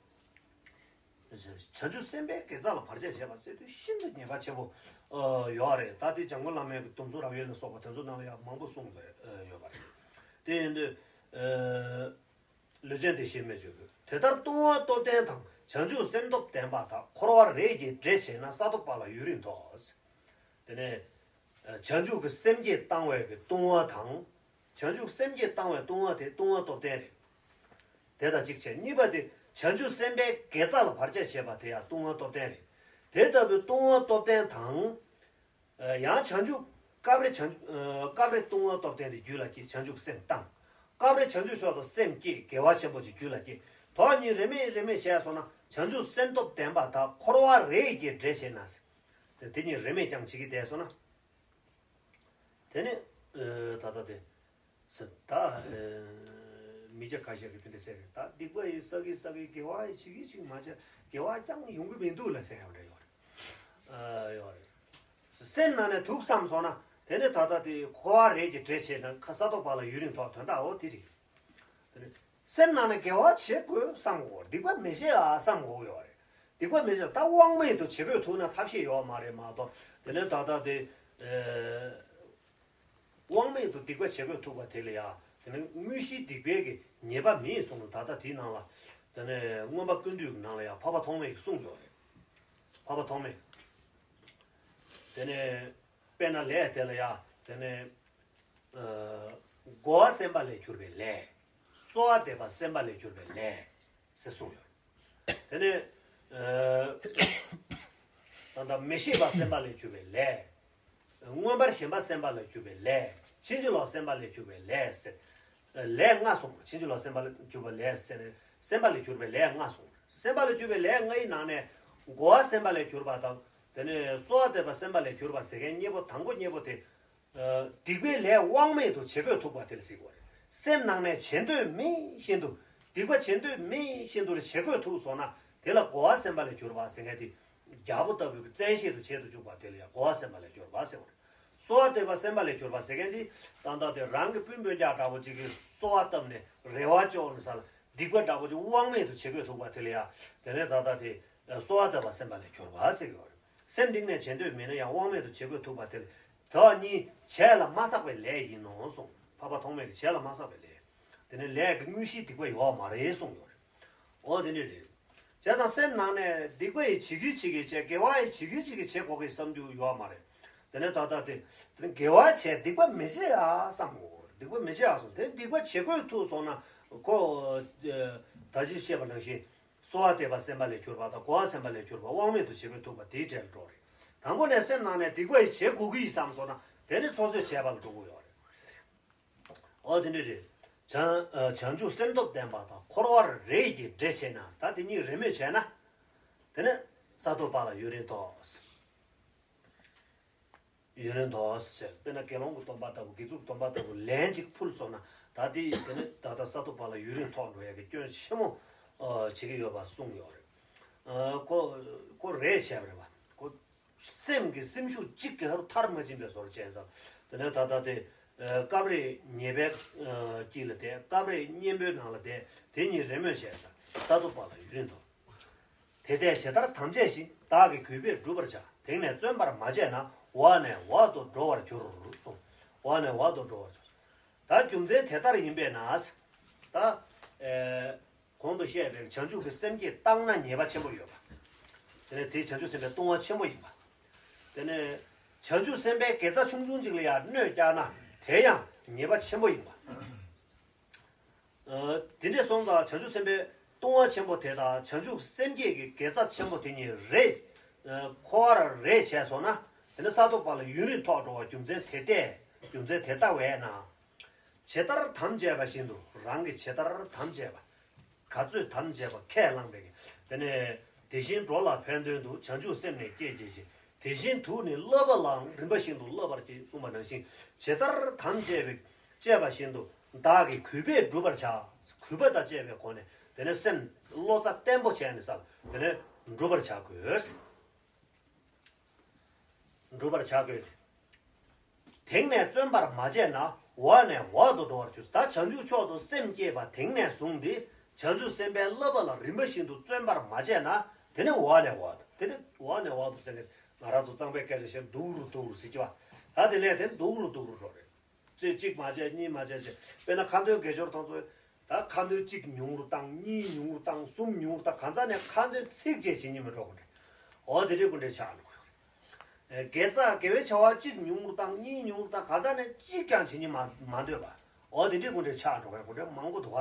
བྱང་ཆུབ་སེམས་དཔའི་དགེ་རྩ་ལ་བར་ཆད་བྱས་པ་ཟེར་དུས་ཤིན་ཏུ་ཉེས་པ་ཆེན་པོ་ཡོད་རེད། ད་དེ་འཇམ་མགོན་བླ་མའི་གི་དུམ་གཟོད་རབ་དབྱེ་ལ་སོགས་པ་དེ་ཚོ་ནང་ལ་ཡང་མང་པོ་གསུངས་ཡོད་པ་རེད། དེ་ཡིན་དུས་ལུས་ཅན་བདེ་བཤིག་སྨོས་ཅི་དགོས། དེ་ལྟར་ལྟུང་བ་སྟོབས་ལྡན་དང་། བྱང་ཆུབ་སེམས་སྟོབས་ལྡན་པ་དག། འཁོར་བ་རེས་ཀྱིས་འདྲེ་བྱེད་ན། ས་ཐོབ་པ་ལ་ཡུན་རིང་དོ། དེ་ནས་བྱང་ཆུབ་ཀྱི་སེམས་བསྐྱེད་བཏང་བའི་གི་ལྟུང་བ་དང་། བྱང་ཆུབ་སེམས་བསྐྱེད་བཏང་བའི་ལྟུང་བ་དེ་ལྟུང་བ་སྟོབས་ལྡན་རེད། དེ་དང་གཅིག་བྱས། གཉིས་པ་དེ་བྱང་ཆུབ་སེམས་དཔའི་དགེ་རྩ་ལ་བར་ཆད་བྱེད་པ་དེ་ཡང་ལྟུང་བ་སྟོབས་ལྡན་རེད། དེ་ལྟ་བུའི་ལྟུང་བ་སྟོབས་ལྡན་དང་། ཡང་བྱང་ཆུབ་སྐབས་རེ་བྱང་། སྐབས་རེ་ལྟུང་བ་སྟོབས་ལྡན་དེ་རྒྱུད་ལ་སྐྱེས། བྱང་ཆུབ་སེམས་བཏང་། སྐབས་རེ་བྱང་ཆུབ་མཆོག་ཏུ་སེམས་བསྐྱེད། དགེ་བ་ཆེན་པོ་ཅིག་རྒྱུད་ལ་སྐྱེས། དོན་གཉིས་རེས་མོས་རེས་མོས་བྱས་སོང་ན། བྱང་ཆུབ་སེམས་སྟོབས་ལྡན་པ་དག། འཁོར་བ་རེས་ཀྱིས་འདྲེ་བྱེད་ན། དེ་གཉིས་རེས་མོས་ཀྱང་བྱེད་ཀྱི་བསྡད་སོང་ན། དེ་ནས་ཨ་ད་ལྟ་དེ་ཟེར་ད་ཨ་མི་སྐྱ་ཁ་ཤས་ཀྱིས་དེ་འདྲ་ཟེར་རེད། ད་སྡིག་པ་ཡི་བསགས་ཀྱི་བསགས་ཀྱི་དགེ་བ་ཡི་བྱེད་ཀྱི་བྱེད་ཀྱི་མ་བྱས་དགེ་བ་རྐྱང་ཡོང་གི་མི་འདུག་ལ་ཟེར་ཡང་འདྲ་ཡོད་རེད། ཨ་ཡོད་རེད། སེམས་ནང་ནས་དུག་བསམ་སོང་ན་དེ་ནས་ད་ལྟ་དེ་འཁོར་བ་རེད་ཀྱི་འདྲེ་བྱས་ན་ཁ་ས་ཐོག་པ་ལ་ཡུན་རིང་ཐོག་དོན་དག་འོ་དེ་རེད། དེ་ནས་སེམས་ནང་ནས་དགེ་བ་བྱེད་དགོས་བསམ་དགོས། སྡིག་པ་མི་བྱེད་ཨ་བསམ་དགོས་ཡོད་རེད། སྡིག་པ་མི་བྱེད་ད་དབང་མེད་དུ་བྱེད་དགོས་ཐུག་ན་ཐབས་ཤེས་ཡོད་མ་རེད་མ་གཏོགས་དེ་ནས་ད་ལྟ་དེ་ཨེ། དབང་མེད་དུ་སྡིག་པ་བྱེད་དགོས་ཐུག་པ་དེ་ལ་ཡང་དེ་ནི་དངོས་གཞིའི་སྡིག་པའི་གི་ཉེས་པ་མེད་གསུངས་ནས་ད་ལྟ་དེའི་ནང་ལ་དེ་ནི་མངོན་པ་ཀུན་བཏུས་ཀྱི་ནང་ལ་ཡང་འཕགས་པ་ཐོགས་མེད་ཀྱིས་གསུངས་ཡོད་རེད། འཕགས་པ་ཐོགས་མེད། དེ་ནི་དཔེར་ན་ལས་དེ་ལ་ཡང་དེ་ནི་ཨ་གོ་བ་སེམས་པ་ལས་གྱུར་པའི་ལས། གསོལ་བ་འདེབས་པ་སེམས་པ་ལས་གྱུར་པའི་ལས། ཟེར་གསུངས་ཡོད། དེ་ནས་ཨ་ད་ལྟ་མི་ཤེས་པ་སེམས་པ་ལས་གྱུར་པའི་ལས། མངོན་པར་ཞེན་པ་སེམས་པ་ལས་གྱུར་པའི་ལས། ཕྱིན་ཅི་ལོག་སེམས་པ་ལས་གྱུར་པའི་ལས་ཟེར། ལས་ལྔ་གསུངས། ཕྱིན་ཅི་ལོག་སེམས་པ་ལས་གྱུར་པའི་ལས་ཟེར་ནས་སེམས་པ་ལས་གྱུར་པའི་ལས་ལྔ་གསུངས། སེམས་པ་ལས་གྱུར་པའི་ལས་ལྔ་ཡི་ནང་ནས་གོ་བ་སེམས་པ་ལས་གྱུར་པ་དང་དེ་ནས་གསོལ་བ་འདེབས་པ་སེམས་པ་ལས་གྱུར་པ་ཟེར་མཁན་གཉིས་པོ་དང་པོ་གཉིས་པོ་དེ། སྡིག་པའི་ལས་དབང་མེད་དུ་བྱེད་དགོས་ཐུག་པ་དེ་ལ་ཟེར་གྱི་ཡོད་རེད། སེམས་ནང་ནས་བྱེད་འདོད་མེད་བཞིན་དུ་སྡིག་པ་བྱེད་འདོད་མེད་བཞིན་དུ་ལ་བྱེད་དགོས་ཐུག་སོང་ན་དེ་ལ་གོ་བ་སེམས་པ་ལས་གྱུར་པ་ཟེར་མཁན་དེ་རྒྱལ་པོ་ལྟ་བུའི་བཙན་ཤེད་དུ་བྱེད་དུ་བཅུག་པ་དེ་ལ་ཡང་གོ་བ་སེམས་པ་ལས་གྱུར་པ་ཟེར་བ་རེད། གསོལ་བ་འདེབས་པ་སེམས་པ་ལས་གྱུར་པ་ཟེར་མཁན་དེ་ཏག་ཏག་དེ་རང་གི་སྤུན་སྤུན་ཀྱག་འདྲ་པོ་ཅིག་གིས་གསོལ་བ་བཏབ་ནས་རེ་བ་བཅོལ་ནས་ས་ལ་སྡིག་པ་འདྲ་པོ་ཅིག་དབང་མེད་དུ་བྱེད་དགོས་ཐུག་པ་དེ་ལ་ཡང་དེ་ནས་ཏག་ཏག་དེ་གསོལ་བ་འདེབས་པ་སེམས་པ་ལས་གྱུར་པ་ཟེར་གྱི་ཡོད་རེད། སེམས་གཏིང་ནས་བྱེད་འདོད་མེད་ན་ཡང་དབང་མེད་དུ་བྱེད་དགོས་ཐུག་པ་དེ་ལ་དེ་གཉིས་བྱས་ལ་མ་བསགས་པའི་ལས་ཡིན་ནོ་གསུངས། འཕགས་པ་ཐོགས་མེད་ཀྱིས་བྱས་ལ་མ་བསགས་པའི་ལས། དེ་ནི་ལས་ཀྱི་དངོས་གཞིའི་སྡིག་པ་ཡོད་མ་རེད་གསུངས་ཡོད་རེད། འོ་དེ་འདྲ་རེད། བྱས་ཙང་སེམས་ནང་ནས་སྡིག་པ་ཡི་བྱེད་ཀྱི་བྱེད་ཀྱི་བྱས་དགེ་བ་ཡི་བྱེད་ཀྱི་བྱེད་ཀྱི་བྱེད་དགོས་ཀྱི་བསམ་རྒྱུ་ཡོད་མ་རེད། དེ་ནས་ད་ལྟ་དེ་དེ་ནི་དགེ་བ་བྱས་སྡིག་པ་མི་བྱེད་ཨ་བསམ་གོ། སྡིག་པ་མི་བྱེད་ཨ་གསུངས། དེ་སྡིག་པ་བྱེད་དགོས་ཐུག་སོང་ན་ཁོ་ད་ཅི་བཤད་པ་ནང་བཞིན། གསོལ་བ་འདེབས་པ་སེམས་པ་ལས་གྱུར་པ་དང་གོ་བ་སེམས་པ་ལས་གྱུར་པ་དབང་མེད་དུ་བྱེད་དགོས་ཐུག་པ་དེའི་གྲས་ལ་འགྲོ་རེད། དང་པོ་ནས་སེམས་ནང་ནས་སྡིག་པ་ཡི་བྱེད་དགོས་ཀྱི་ཡིན་བསམ་སོང་ན་དེ་ནི་སོ་སོས་བྱས་པ་ལ་འགྲོ་དགོས་ཡོད་རེད། འོ་དེ་འདྲ་རེད། བྱང་ཨ་བྱང་ཆུབ་སེམས་སྟོབས་ལྡན་པ་དང་འཁོར་བར་རེས་ཀྱིས་འདྲེ་བྱས་ན་ད་དེ་གཉིས་རེས་མོས་བྱས་ན། དེ་ནི་ས་ཐོབ་པ་ལ་ཡུན་རིང་ཐོགས། ཡུན་རིང་ཐོགས་ཟེར། དཔེར་ན་དགེ་སློང་གི་སྡོམ་པ་ལྟ་བུ་དགེ་ཚུལ་གྱི་སྡོམ་པ་ལྟ་བུ་ལན་གཅིག་ཕུལ་སོང་ན་ད་དེ་དེ་ནི་ད་ལྟ་ས་ཐོབ་པ་ལ་ཡུན་རིང་ཐོགས་འགྲོ་ཡ་གི་སྐྱོན་ཆེན་མོ་ཨ་བྱེད་ཀྱི་ཡོད་པ་གསུངས་ཡོད་རེད། ཨ་ཁོ་ཁོ་རེས་བྱས་པ་རེད་བ། ཁོ་སེམས་ཀྱི་སེམས་ཤུགས་གཅིག་གི་ཧ་རུ་མཐར་མ་ཕྱིན་པའི་བཟོ་འདྲ་བྱས་ཙང་དེ་ནས་ད་ལྟ་དེ་ཨ་སྐབས་རེ་ཉེས་པའི་ཨ་དཀྱིལ་ལ་བསྡད། སྐབས་རེ་གཉེན་པོའི་ནང་ལ་བསྡད། དེ་གཉིས་རེས་མོས་བྱས་ཙང་ས་ཐོབ་པ་ལ་ཡུན་རིང་ཐོགས། དེ་ལྟས་ཇི་ལྟར་དམ་བཅས་ཤིང་། བདག་གིས་གུས་པས་བསྒྲུབ་པར་བྱ། དེང་ནས་བརྩོན་པར་མ་བྱས་ན། འོག་ནས་འོག་ཏུ་འགྲོ་བར་འགྱུར་གསུངས། འོག་ནས་འོག་ཏུ་འགྲོ་བར་འགྱུར། ད་རྒྱུ་མཚན་དེ་ལྟར་ཡིན་པས་ན། ད་ཨེ་གོང་དུ་བཤད་པའི་བྱང་ཆུབ་ཀྱི་སེམས་བསྐྱེད་བཏང་ན་ཉེས་པ་ཆེན་པོ་ཡོད་པ། དེ་ནས་དེ་བྱང་ཆུབ་སེམས་དཔའི་ལྟུང་བ་ཆེན་པོ་ཡིན་པ། དེ་ནས་བྱང་ཆུབ་སེམས་དཔའི་དགེ་རྩ་ཆུང་ཆུང་ཅིག་ལ་ཡང་གནོད་བསྐྱལ་ན་དེ་ཡང་ཉེས་པ་ཆེན་པོ་ཡིན་པ། ཨ་དེ་འདྲས་སོང་ཙང་བྱང་ཆུབ་སེམས་དཔའི་ལྟུང་བ་ཆེན་པོ་དེ་དང་བྱང་ཆུབ་སེམས་བསྐྱེད་ཀྱི་དགེ་རྩ་ཆེན་པོ་དེ་གཉིས་རེས་ཨ་འཁོར་བར་རེས་བྱས་སོང་ན་དེ་ནི་ས་ཐོབ་པ་ལ་ཡུན་རིང་ཐོགས་འགྲོ་བ་རྒྱུ་མཚན་དེ་ལྟས་རྒྱུ་མཚན་དེ་ལྟ་བས་ན། ཇི་ལྟར་དམ་བཅས་པ་བཞིན་དུ་རང་གིས་ཇི་ལྟར་དམ་བཅས་པ། ག་ཚོད་དམ་བཅས་པ་ཁས་བླངས་པའི་དེ་ནས་དེ་བཞིན་འགྲོ་ལ་ཕན་དོན་དུ་བྱང་ཆུབ་སེམས་ནི་བསྐྱེད་བགྱི་ཞིང་། དེ་བཞིན་དུ་ནི་བསླབ་པ་ལའང་རིམ་པ་བཞིན་དུ་བསླབ་པར་བགྱི་གསུངས་པ་ནང་བཞིན་ཇི་ལྟར་དམ་བཅས་པའི་བཅས་པ་བཞིན་དུ་བདག་གིས་གུས་པས་བསྒྲུབ་པར་བྱ། གུས་པ་དང་བཅས་པའི་སྒོ་ནས་དེ་ནས་སེམས་བློ་རྩ་བརྟན་པོ་བྱས་ནས་ས་དེ་ནས་བསྒྲུབ་པར་བྱ་དགོས། བསྒྲུབ་པར་བྱ་དགོས། དེང་ནས་བརྩོན་པར་མ་བྱས་ན་འོག་ནས་འོག་ཏུ་འགྲོ་བར་འགྱུར། ད་བྱང་ཆུབ་མཆོག་ཏུ་སེམས་བསྐྱེད་པ་དེང་ནས་བཟུང་སྟེ་བྱང་ཆུབ་སེམས་དཔའི་བསླབ་པ་ལ་རིམ་པ་བཞིན་དུ་བརྩོན་པར་མ་བྱས་ན་དེ་ནི་འོག་ནས་འོག་ཏུ་དེ་ནི་འོག་ནས་འོག་ཏུ་ཟེར་ནས་ང་རང་ཚོ་གཙང་པའི་སྐད་ཆ་བཤད་སྡུག་རུ་སྡུག་རུ་ཟེར་གྱི་བ། ད་དེ་ལས་དེ་སྡུག་རུ་སྡུག་རུ་འགྲོ་རེད། ཚེ་གཅིག་མ་བྱས་གཉིས་མ་བྱས་བྱས་དཔེར་ན་ཁ་འདོན་དགེ་སྦྱོར་དང་ཚོ། ད་ཁ་འདོན་གཅིག་ཉུང་རུ་བཏང་གཉིས་ཉུང་རུ་བཏང་གསུམ་ཉུང་རུ་བཏང་གང་ཙམ་ནས་ཁ་འདོན་ཚིག་བཅད་བྱེད་ཉིན་མི་འགྲོ་གི་རེད། འོ་དེ་འདྲའི་སྐུ་འདྲའི་ཆགས་འགྲོ་གི་ཡོད་རེད། དགེ་རྩ་དགེ་བའི་བྱ་བ་གཅིག་ཉུང་རུ་བཏང་གཉིས་ཉུང་རུ་བཏང་གང་ཙམ་ནས་གཅིག་ཀྱང་བྱེད་ཉིན་མ་མ་འདོད་པ། འོ་དེ་འདྲའི་སྐུ་འདྲའི་ཆགས་འགྲོ་གི་སྐུ་འདྲའི་མང་པོ་འདུག་ག་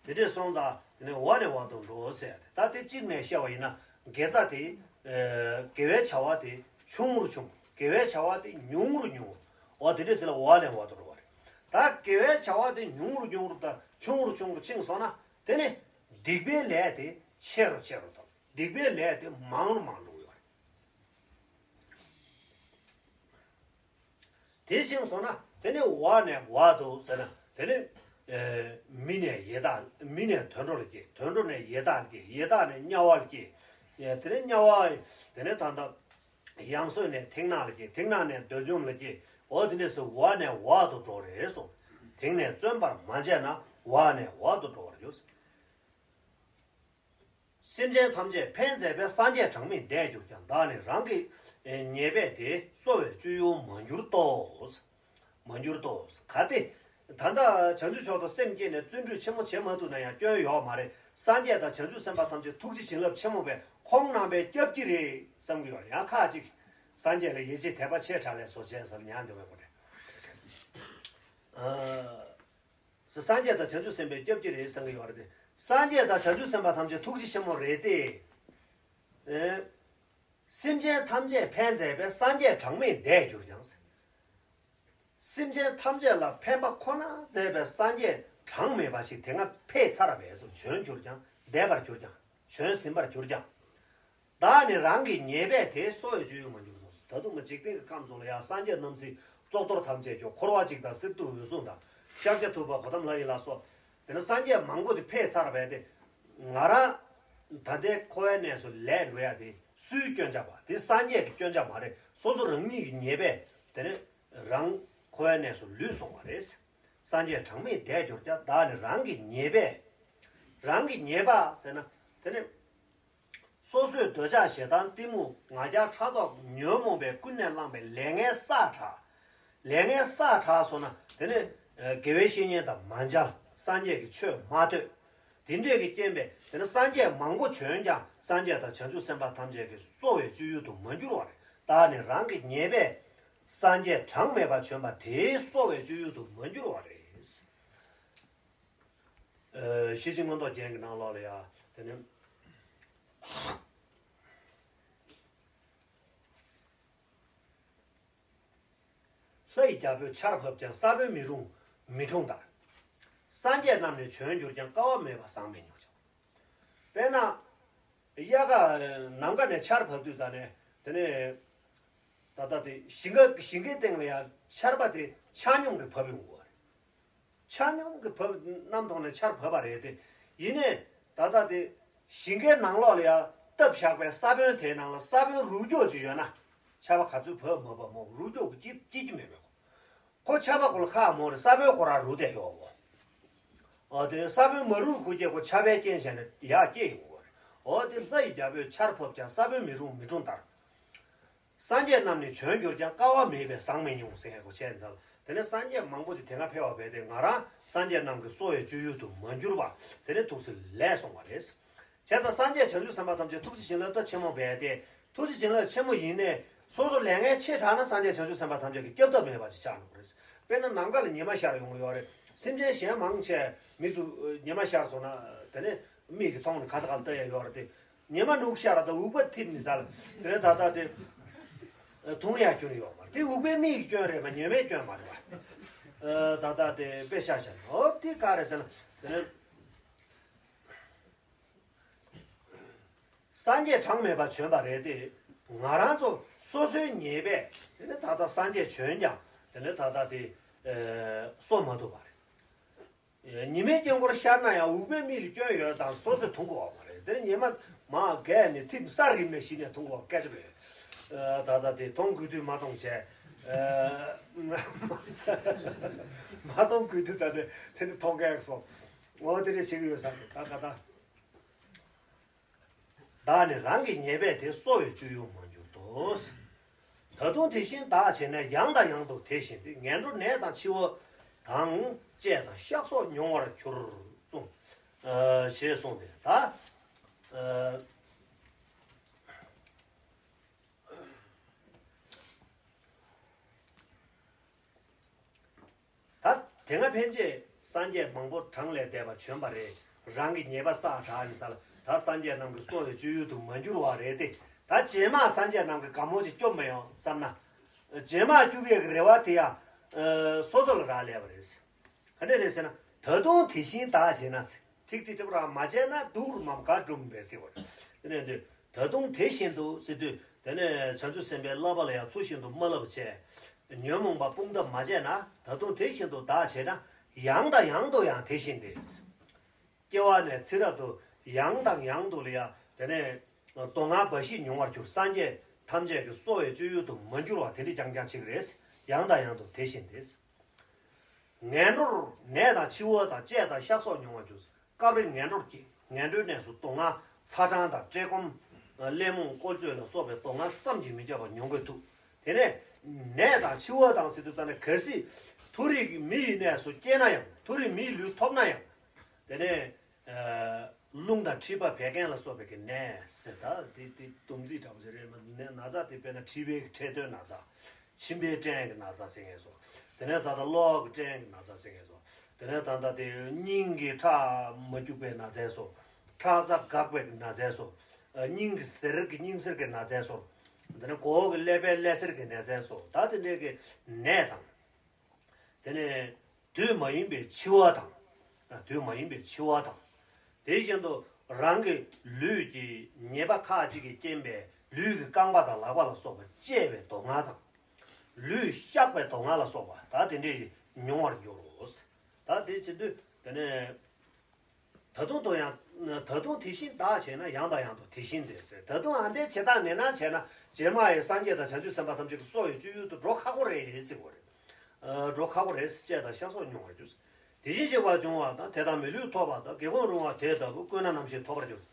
དེ་འདྲའི་སོང་ཙང་དེ་ནས་འོག་ནས་འོག་ཏུ་འགྲོ་ཟེར་ཏེ་ད་དེ་གཅིག་ནས་བཤད་པ་ཡིན་ན་དགེ་རྩ་དེ། དགེ་བའི་བྱ་བ་དེ་ཆུང་རུ་ཆུང་དགེ་བའི་བྱ་བ་དེ་ཉུང་རུ་ཉུང་རུ། འོ་དེ་འདྲའི་ཟེར་ལ་འོག་ནས་འོག་ཏུ་འགྲོ་བ་རེད། ད་དགེ་བའི་བྱ་བ་དེ་ཉུང་རུ་ཉུང་རུ་དང་ཆུང་རུ་ཆུང་རུ་ཕྱིན་སོང་ན་དེ་ནི་སྡིག་པའི་ལས་དེ་ཆེ་རུ་ཆེ་རུ་དང་སྡིག་པའི་ལས་དེ་མང་རུ་མང་རུ་འགྲོ་གི་ཡོད་རེད། དེ་བཞིན་སོང་ན་དེ་ནི་བ་ནས་བ་དུ་ཟེར་ན་དེ་ནི་མི་ནས་ཡི་དྭགས། མི་ནས་དུད་འགྲོ་ལ་སྐྱེ། དུད་འགྲོ་ནས་ཡི་དྭགས་ལ་སྐྱེ། ཡི་དྭགས་ནས་དམྱལ་བ་ལ་སྐྱེ། དེ་ནི་དམྱལ་བ་དེ་ནི་ད་ལྟ་ཡང་སོས་ནས་མཐིང་ནག་ལ་སྐྱེ། མཐིང་ནག་ནས་བསྡུས་འཇོམས་ལ་སྐྱེ། འོ་དེ་འདྲས་སུ་བ་ནས་བ་དུ་འགྲོ་རེད་གསུངས། དེང་ནས་བརྩོན་པར་མ་བྱས་ན། བ་ནས་བ་དུ་འགྲོ་བར་འགྱུར། སེམས་ཅན་ཐམས་ཅད་ཕན་མཛད་པའི། སངས་རྒྱས་གྲངས་མེད་འདས་གྱུར་ཀྱང་། བདག་ནི་རང་གི་ཉེས་པས་དེ། གསོ་བའི་སྤྱོད་ཡུལ་མ་གྱུར་ཏོ། མ་གྱུར་ཏོ། གལ་ཏེ་ད་ལྟ་བྱང་ཆུབ་མཆོག་ཏུ་སེམས་བསྐྱེད་ནས་བརྩོན་འགྲུས་ཆེན་མོ་བྱེད་མ་ཐུབ་ན་ཡང་སྐྱོན་ཡོད་མ་རེད། སངས་རྒྱས་དང་བྱང་ཆུབ་སེམས་དཔའ་ཐམས་ཅད་ཐུགས་རྗེ་བྱིན་རླབས་ཆེན་མོ་བས་ཁོང་རྣམ་པས་སྐྱབས་ཀྱི་རེད་བསམ་གྱི་ཡོད་རེད། ཡང་ཁ་ཅིག་སངས་རྒྱས་ལ་ཡིད་ཆེས་དད་པ་ཆེ་དྲགས་ལས་སོ་བྱས་ཟེར་ཉན་འདོད་པའི་སྐོར་རེད། སངས་རྒྱས་དང་བྱང་ཆུབ་སེམས་དཔའི་སྐྱབས་ཀྱི་རེད་བསམ་གྱི་ཡོད་རེད་དེ། སངས་རྒྱས་དང་བྱང་ཆུབ་སེམས་དཔའ་ཐམས་ཅད་ཐུགས་རྗེ་ཆེན་མོ་རེད་དེ། ཨེ། སེམས་ཅན་ཐམས་ཅད་ཕན་མཛད་པའི། སངས་རྒྱས་གྲངས་མེད་འདས་གྱུར་ཀྱང་། སེམས་ཅན་ཐམས་ཅད་ལ་ཕན་པ་ཁོ་ན་མཛད་པའི་སངས་རྒྱས་གྲངས་མེད་པ་ཞིག་དེ་སྔ་ཕེབས་ཚར་བས་སོ། བྱོན་གྱུར་ཀྱང་། འདས་པར་གྱུར་ཀྱང་། བྱོན་ཟིན་པར་གྱུར་ཀྱང་། བདག་ནི་རང་གི་ཉེས་པས་དེ། གསོ་བའི་སྤྱོད་ཡུལ་མ་གྱུར་ཏོ། ད་དུང་ང་འཇིག་རྟེན་གྱི་ཁམས་ཚོ་ལ་ཡང་སངས་རྒྱས་རྣམས་སྲིད་གཙུག་ཏོར་ཐམས་ཅད་ཀྱང་། འཁོར་བ་འཇིག་དང་གསེར་ཐུབ་འོད་སྲུང་དང་། ཤཱཀྱ་ཐུབ་པ་གོ་ཏམ་ལྷ་ཡི་ལ་སོགས། དེ་ནི་སངས་རྒྱས་མང་པོ་ཅིག་ཕེབས་ཚར་བས་ཏེ། ང་རང་ད་ལྟའི་འཁོར་བའི་གནས་སུ་ལས་འགྲོ་ཡ་དེ་སུའི་སྐྱོན་ཆགས་པ། དེ་སངས་རྒྱས་ཀྱི་སྐྱོན་ཆགས་མ་རེད། སོ་སོ་རང་ཉིད་ཀྱི་ཉེས་པས་དེ་ནི་རང་འཁོར་བའི་གནས་སུ་ལུས་སོང་བ་རེད། སངས་རྒྱས་གྲངས་མེད་འདས་གྱུར་ཀྱང་། བདག་ནི་རང་གི་ཉེས་པས། རང་གི་ཉེས་པ་ཟེར་ན་དེ་ནི། སོ་སོའི་འདོད་ཆགས་ཞེ་སྡང་གཏི་མུག་ང་རྒྱལ་ཕྲག་དོག་ཉོན་མོངས་པས་ཀུན་ནས་བསླངས་པའི་ལས་ངན་བསགས་དྲགས། ལས་ངན་བསགས་དྲགས་སོང་ན་དེ་ནི་དགེ་བའི་བཤེས་གཉེན་དང་མ་མཇལ། སངས་རྒྱས་ཀྱི་ཆོས་མ་ཐོས། དེ་འདྲས་ཀྱི་རྐྱེན་པས་དེ་ནི་སངས་རྒྱས་མང་པོ་བྱོན་ཀྱང་སངས་རྒྱས་དང་བྱང་ཆུབ་སེམས་དཔའ་ཐམས་ཅད་ཀྱི་གསོ་བའི་སྤྱོད་ཡུལ་དུ་མ་གྱུར་བ་རེད། བདག་ནི་རང་གི་ཉེས་པས་སངས་རྒྱས་གྲངས་མེད་པ་བྱོན་པ་དེའི་གསོ་བའི་སྤྱོད་ཡུལ་དུ་མ་གྱུར་བ་རེད། ཨ། ཤེར་ཕྱིན་མངོན་རྟོགས་རྒྱན་གྱི་ནང་ལོགས་ལ་ཡང་དེ་ནི། ལྷ་ཡི་རྒྱལ་པོས་ཆར་ཕབ་ཀྱང་། ས་བོན་མི་རུང་མི་འཁྲུངས་ལྟར། སངས་རྒྱས་རྣམས་ནི་བྱོན་གྱུར་ཀྱང་། དཀའ་བ་མེད་པར་ཟག་མེད་མྱོང་། དཔེར་ན། དབྱར་ཁ་ནམ་མཁའ་ནས་ཆར་བབས་དུས་ཙ་ནས་དེ་ནས་ད་ལྟ་དེ་ཞིང་ཁ་ཞིང་ཁའི་སྟེང་ལ་ཡང་ཆར་པ་དེ་ཆ་སྙོམས་ཀྱིས་བབས་ཡོང་གི་རེད། ཆ་སྙོམས་ཀྱིས་བབས། གནམ་ཐོག་ནས་ཆར་བབས་པ་རེད་དེ། ཡིན་ནའི་ད་ལྟ་དེ་ཞིང་ཁའི་ནང་ལོགས་ལ་ཡང་བཏབ་བཞག་པའི་ས་བོན་དེའི་ནང་ལ་ས་བོན་རུབ་ཀྱོག་ཅིག་ཡོད་ན་ཆར་པ་ག་ཚོད་བབས་མ་བབས་མོ་རུབ་ཀྱོག་གི་སྐྱིད་སྐྱིད་ཀྱི་མེད་མོད། ཁོ་ཆར་པ་ཁོ་ལ་ཁག་མོ་རེད། ས་བོན་ཁོ་རང་རུབ་བསྡད་ཡོད་གོ། ཨོ་དེ་ས་བོན་མ་རུབ་ཁུ་སྐྱེ་ཁོ་ཆར་པའི་རྐྱེན་བྱས་ནས་ཡར་སྐྱེ་ཡོང་གོ་རེད། ཨོ་དེ་ལྷ་ཡི་རྒྱལ་པོས་ཆར་ཕབ་ཀྱང་། ས་བོན་མི་རུང་མི་འཁྲུངས་ལྟར། སངས་རྒྱས་རྣམས་ནི་བྱོན་གྱུར་ཀྱང་། དཀའ་བ་མེད་པས་ཟག་མི་མྱོང་ཟེར་ཡག་གོ་བྱས་ཙང་། དེ་ནས་སངས་རྒྱས་མང་པོ་ཅིག་དེ་སྔ་ཕེབས་པ་བས་ཏེ་ང་རང་སངས་རྒྱས་རྣམས་ཀྱི་གསོ་བའི་སྤྱོད་ཡུལ་དུ་མ་གྱུར་པ་དེ་ནས་ཐུགས་སུ་ལས་སོང་བ་རེད། བྱས་ཙང་སངས་རྒྱས་བྱང་ཆུབ་སེམས་དཔའ་ཐམས་ཅད་ཐུགས་རྗེ་བྱིན་རླབས་རྩ་ཆེན་མོ་བས་ཏེ། ཐུགས་རྗེ་བྱིན་རླབས་ཆེན་མོ་ཡིན་ནས་སོ་སོ་ལས་ངན་ཆེ་དྲགས་ན་སངས་རྒྱས་བྱང་ཆུབ་སེམས་དཔའ་ཐམས་ཅད་ཀྱིས་སྐྱབས་ཐབས་མེད་པ་ཅིག་ཆགས་འགྲོ་གི་རེད། དཔེར་ན་ནམ་མཁའ་ལ་ཉི་མ་ཤར་ཡོང་གི་ཡོད་རེད། སེམས་ཅན་གཞན་མང་ཆེ་མི་ཚོ་ཉི་མ་ཤར་སོང་ན་དེ་ནས་མིག་གིས་མཐོང་ནས་ག་ས་ག་ལ་ལྟ་ཡ་ཡོད་རེད་དེ། ཉི་མ་ནུབ་ཤར་ད་འུག་པ་ཐིབས་ནས་ས་ལ་དེ་ནས་ད་ལྟ་དེ་མཐོང་ཡ་སྐྱོན་ཡོད་མ་རེད། དེ་འུག་པའི་མིག་གི་སྐྱོན་རེད་པ། ཉི་མའི་སྐྱོན་མ་རེད་པ། ད་ལྟ་དེ་དཔེ་ཤ་ཤ་ཨོ་དེ་ག་རེད་ཟེར་ན་དེ་ནས། སངས་རྒྱས་གྲངས་མེད་པ་བྱོན་པ་རེད་དེ། ང་རང་ཚོ་སོ་སོའི་ཉེས་པས་དེ་ནི་ད་ལྟ་སངས་རྒྱས་བྱོན་ཀྱང་དེ་ནི་ད་ལྟ་དེ་གསོ་མ་ཐུབ་པ་རེད། ཉི་མའི་དཀྱིལ་འཁོར་ཤར་ན་ཡང་འུག་པའི་མིག་ལ་སྐྱོན་ཡོད་ཙང་སོ་སོས་མཐོང་གི་ཡོད་མ་རེད། དེ་ནི་ཉི་མ་མར་བརྒལ་ནས་ཐིབས་ས་རིམ་ནས་གཞི་ནས་མཐོང་གི་ཡོད་སྐད་ཆ་མེད། ད་ལྟ་དེ་མཐོང་དགོས་དུས་མ་མཐོང་བྱས། མ་མཐོང་དགོས་དུས་ད་ནི་དེ་ནི་མཐོང་མཁན་སོང་། འོ་དེ་འདྲ་བྱེད་ཀྱི་ཡོད་ས་རེད་ད་ད་ལྟ། བདག་ནི་རང་གི་ཉེས་པས་དེ། གསོ་བའི་སྤྱོད་ཡུལ་མ་གྱུར་ཏོ། ད་དུང་དེ་བཞིན་བདག་བྱས་ན། ཡང་དང་ཡང་དུ་དེ་བཞིན་ཏེ། ངན་འགྲོ་ནད་དང་འཆི་བ་དང་། བཅས་དང་གཤགས་སོགས་མྱོང་བར་འགྱུར་གསུངས། ཞེས་གསུངས་ཏེ་ད། ད་དེ་སྔ་ཕན་ཆད་སངས་རྒྱས་མང་པོ་གྲངས་ལས་འདས་པ་བྱོན་པ་རེད། རང་གི་ཉེས་པ་བསགས་དྲགས་ནས་ས་ལ་ད་སངས་རྒྱས་རྣམས་ཀྱི་གསོ་བའི་སྤྱོད་ཡུལ་དུ་མ་འགྱུར་བ་རེད་དེ། ད་རྗེས་མ་སངས་རྒྱས་རྣམས་ཀྱི་དགའ་མོ་ཅིག་སྐྱོབ་མི་ཡོང་བསམ་ན། རྗེས་མ་སྐྱོབ་ཡས་ཀྱི་རེ་བ་དེ་ཡང་སོ་སོ་ལ་རག་ལས་པ་རེད། ག་འདྲ་རེད་ཟེར་ན། ད་དུང་དེ་བཞིན་བདག་བྱས་ན་ཟེར། ཁྲིག་ཁྲིག་ཁྲིག་རང་མ་བྱས་ན་སྡུག་རུ་མམ་ག་འགྲུབ་པས་ཟེར་བ་རེད། དེ་ནས་འདི་ད་དུང་དེ་བཞིན་དུ་ཟེར་དུས་དེ་ནས་བྱང་ཆུབ་སེམས་དཔའི་བསླབ་པ་ལ་ཡང་ཚུལ་བཞིན་དུ་མ་བསླབ་པ་བྱས། ཉོན་མོངས་པ་སྤུངས་ཐབས་མ་བྱས་ན། ད་དུང་དེ་བཞིན་དུ་བདག་བྱས་ན། ཡང་དང་ཡང་དུ་ཡང་དེ་བཞིན་ཏེ། སྐྱེ་བ་ནས་ཚེ་རབས་སུ་ཡང་དང་ཡང་དུ་ལ་ཡང་དེ་ནས་སྡུག་བསྔལ་འབའ་ཞིག་མྱོང་བར་འགྱུར། སངས་རྒྱས་ཐམས་ཅད་ཀྱིས་གསོ་བའི་སྤྱོད་ཡུལ་དུ་མ་གྱུར་བ་དེ་འདྲ་རྐྱང་རྐྱང་ཅིག་རེད། ཡང་དང་ཡང་དུ་དེ་བཞིན་ཏེ། ངན་འགྲོར་ནད་དང་འཆི་བ་དང་བཅད་དང་གཤགས་སོགས་མྱོང་བར་འགྱུར། སྐབས་རེ་ངན་འགྲོར་སྐྱེ། ངན་འགྲོའི་གནས་སུ་སྡུག་བསྔལ་ཚ་གྲང་དང་བཀྲེས་སྐོམ། ཀླད་མོང་བཀོལ་སྤྱོད་ལ་སོགས་པའི་སྡུག་བསྔལ་བསམ་གྱིས་མི་ཁྱབ་པ་མྱོང་གི་འདུག་དེ་ནས་ནད་དང་འཆི་བ་དང་ཟེར་དུས་ད་ནི་གལ་སྲིད་མཐོ་རིས་ཀྱི་མི་ཡི་གནས་སུ་སྐྱེས་ན་ཡང་། མཐོ་རིས་མི་ཡི་ལུས་ཐོབ་ན་ཡང་། དེ་ནས་རླུང་དང་མཁྲིས་པ་བད་ཀན་ལ་སོགས་པའི་གི་ནད་ཟེར། ད་དེ་དེ་སྡོམ་རྩིས་འདྲ་པོ་ཞིག་རེད། ན་ན་ཚ་དེ་དཔེར་ན་མཁྲིས་པའི་འཕྲལ་སྡོད་ན་ཚ། མཆིན་པའི་སྐྲན་གྱི་ན་ཚ་ཟེར་མཁན་སོགས། དེ་ནས་ད་ལྟ་གློ་བ་གི་སྐྲན་གྱི་ན་ཚ་ཟེར་མཁན་སོགས། དེ་ནས་ད་ལྟ་དེ་སྙིང་གི་ཁྲག་མ་སྐྱུག་པའི་ན་ཚ་སོགས། ཁྲག་རྩ་འགག་པའི་ན་ཚ་སོགས། སྙིང་གི་གཟེར་གྱི་སྙིང་གཟེར་གྱི་ན་ཚ་སོགས། དེ་ནས་མགོ་བོ་གི་ཀླད་པའི་ཀླད་གཟེར་གྱི་ན་ཚ་སོགས། ད་དེ་འདྲའི་གི་ནད་དང་། དེ་ནས་དུས་མ་ཡིན་པའི་འཆི་བ་དང་། དུས་མ་ཡིན་པའི་འཆི་བ་དང་། དེ་བཞིན་དུ་རང་གི་ལུས་ཀྱི་ཉེས་པ་ཁག་ཅིག་གིས་རྐྱེན་པས་ལུས་ཀྱི་རྐང་པ་དང་ལག་པ་ལ་སོགས་པ་བཅད་པའི་སྡུག་བསྔལ་དང་། ལུས་གཤགས་པའི་སྡུག་བསྔལ་ལ་སོགས་པ་ད་དེ་འདྲས་མྱོང་བར་འགྱུར་རོ། ད་དེ་བྱེད་དུས་དེ་ནས། ད་དུང་དུ་ཡང་། ད་དུང་དེ་བཞིན་བདག་བྱས་ན། ཡང་དང་ཡང་དུ་དེ་བཞིན་ཏེ་ཟེར། ད་དུང་ཨ་འདས་བྱེ་བྲག་ནས་ན་བྱས་ན། རྗེས་མ་ཡི་སངས་རྒྱས་དང་བྱང་ཆུབ་སེམས་དཔའ་ཐམས་ཅད་ཀྱིས་གསོ་བའི་སྤྱོད་ཡུལ་དུ་འགྲོ་ཁག་པོ་རེད་ཟེར་བ་རེད། ཨ། འགྲོ་ཁག་པོ་རེད། བཅད་དང་གཤགས་སོགས་མྱོང་བར་འགྱུར། དེ་བཞིན་གཤེགས་པ་འབྱུང་བ་དང་། དེ་དག་མི་ལུས་ཐོབ་པ་དང་། བགེགས་གོམས་རུང་བ་དེ་ལྟ་བུ། བསྐོས་ན་ནམ་ཞིག་ཐོབ་པར་འགྱུར།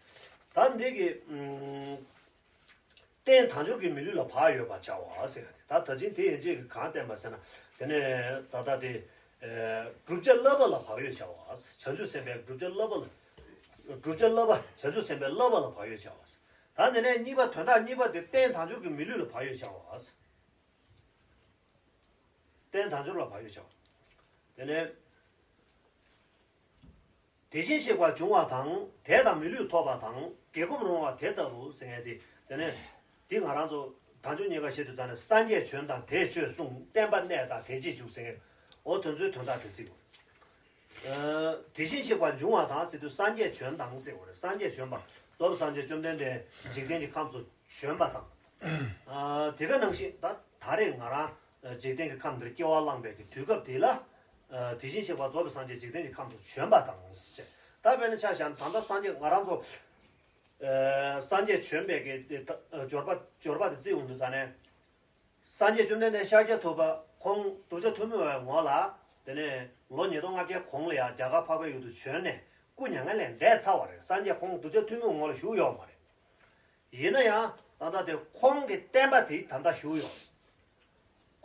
ད་འདི་གི། ཨུམ། རྟེན་དལ་འབྱོར་གྱི་མི་ལུས་ལ་བག་ཡོད་པར་བྱ་བ་ཟེར་བ་དེ། ད་ད་ཅིང་དེ་ཡན་ཆད་ཀྱིས་གང་བསྟན་པ་ཟེར་ན། དེ་ནས་ད་ལྟ་དེ། ཨེ། བསྒྲུབ་བྱ་བསླབ་པ་ལ་བག་ཡོད་བྱ་བ། བྱང་ཆུབ་སེམས་དཔའི་བསྒྲུབ་བྱ་བསླབ་པ་ལ། བསྒྲུབ་བྱ་བསླབ་པ། བྱང་ཆུབ་སེམས་དཔའི་བསླབ་པ་ལ་བག་ཡོད་བྱ་བ། ད་དེ་ནས་གཉིས་པ། དོན་དག་གཉིས་པ་དེ། རྟེན་དལ་འབྱོར་གྱི་མི་ལུས་ལ་བག་ཡོད་བྱ་བ། རྟེན་དལ་འབྱོར་ལ་བག་ཡོད་བྱ་བ། དེ་ནས། དེ་བཞིན་གཤེགས་པ་འབྱུང་བ་དང་། དེ་དག་མི་ལུས་ཐོབ་པ་དང་། བགེགས་གོམས་རུང་བ་དེ་ལྟ་བུ་ཟེར་མཁན་དེ། དེ་ནས་འདི་ང་རང་ཚོ་དལ་འབྱོར་རྙེད་དཀའ་བཤད་དུས་ད་ནི། སངས་རྒྱས་བྱོན་དང་དེས་ཆོས་གསུངས། བསྟན་པ་གནས་དང་དེས་རྗེས་འཇུག་ཟེར་མཁན། འོ་དེ་ཚོའི་དོན་དག་དེ་གཟིགས་དགོས། ཨ། དེ་བཞིན་གཤེགས་པ་འབྱུང་བ་དང་ཟེར་དུས། སངས་རྒྱས་བྱོན་དང་ཟེར་བ་རེད། སངས་རྒྱས་བྱོན་པ། རྫོགས་པའི་སངས་རྒྱས་བཅོམ་ལྡན་འདས་འཇིག་རྟེན་གྱི་ཁམས་སུ་བྱོན་པ་དང་། ཨ། དེ་ག་ནང་བཞིན་ད་ད་རེས་ང་རང་འཇིག་རྟེན་གྱི་ཁམས་འདིར་སྐྱེ་བ་བླངས་པའི་གི་དུས་སྐབས་དེ་ལ། ཨ། དེ་བཞིན་གཤེགས་པ་རྫོགས་པའི་སངས་རྒྱས་འཇིག་རྟེན་གྱི་ཁམས་སུ་བྱོན་པ་དང་ཟེར། ད་དཔེར་ན་ཆ་བཞག་ན། ད་ལྟ་སངས་རྒྱས་ང་རང་ཚོ། ཨ། སངས་རྒྱས་བྱོན་པའི་གི་དེ། ད། འབྱོར་པ། འབྱོར་པ་དེ་བརྩི་ཡོང་དུས་ད་ནས། སངས་རྒྱས་བཅོམ་ལྡན་འདས་ཤཱཀྱ་ཐུབ་པ་ཁོང་གདུལ་བྱ་ཐུན་མོང་བའི་ངོ་ལ། དེ་ནས་ལོ་ཉིས་སྟོང་ལྔ་བརྒྱའི་གོང་ལ་ཡང་རྒྱ་གར་འཕགས་པའི་ཡུལ་དུ་བྱོན་ནས་སྐུ་མྱ་ངན་ལས་འདས་ཚར་བ་རེད། སངས་རྒྱས་ཁོང་གདུལ་བྱ་ཐུན་མོང་ངོ་ལ་བཞུགས་ཡོད་མ་རེད། ཡིན་ན་ཡང་ད་ལྟ་དེ་ཁོང་གི་བསྟན་པ་དེ་ད་ལྟ་བཞུགས་ཡོད།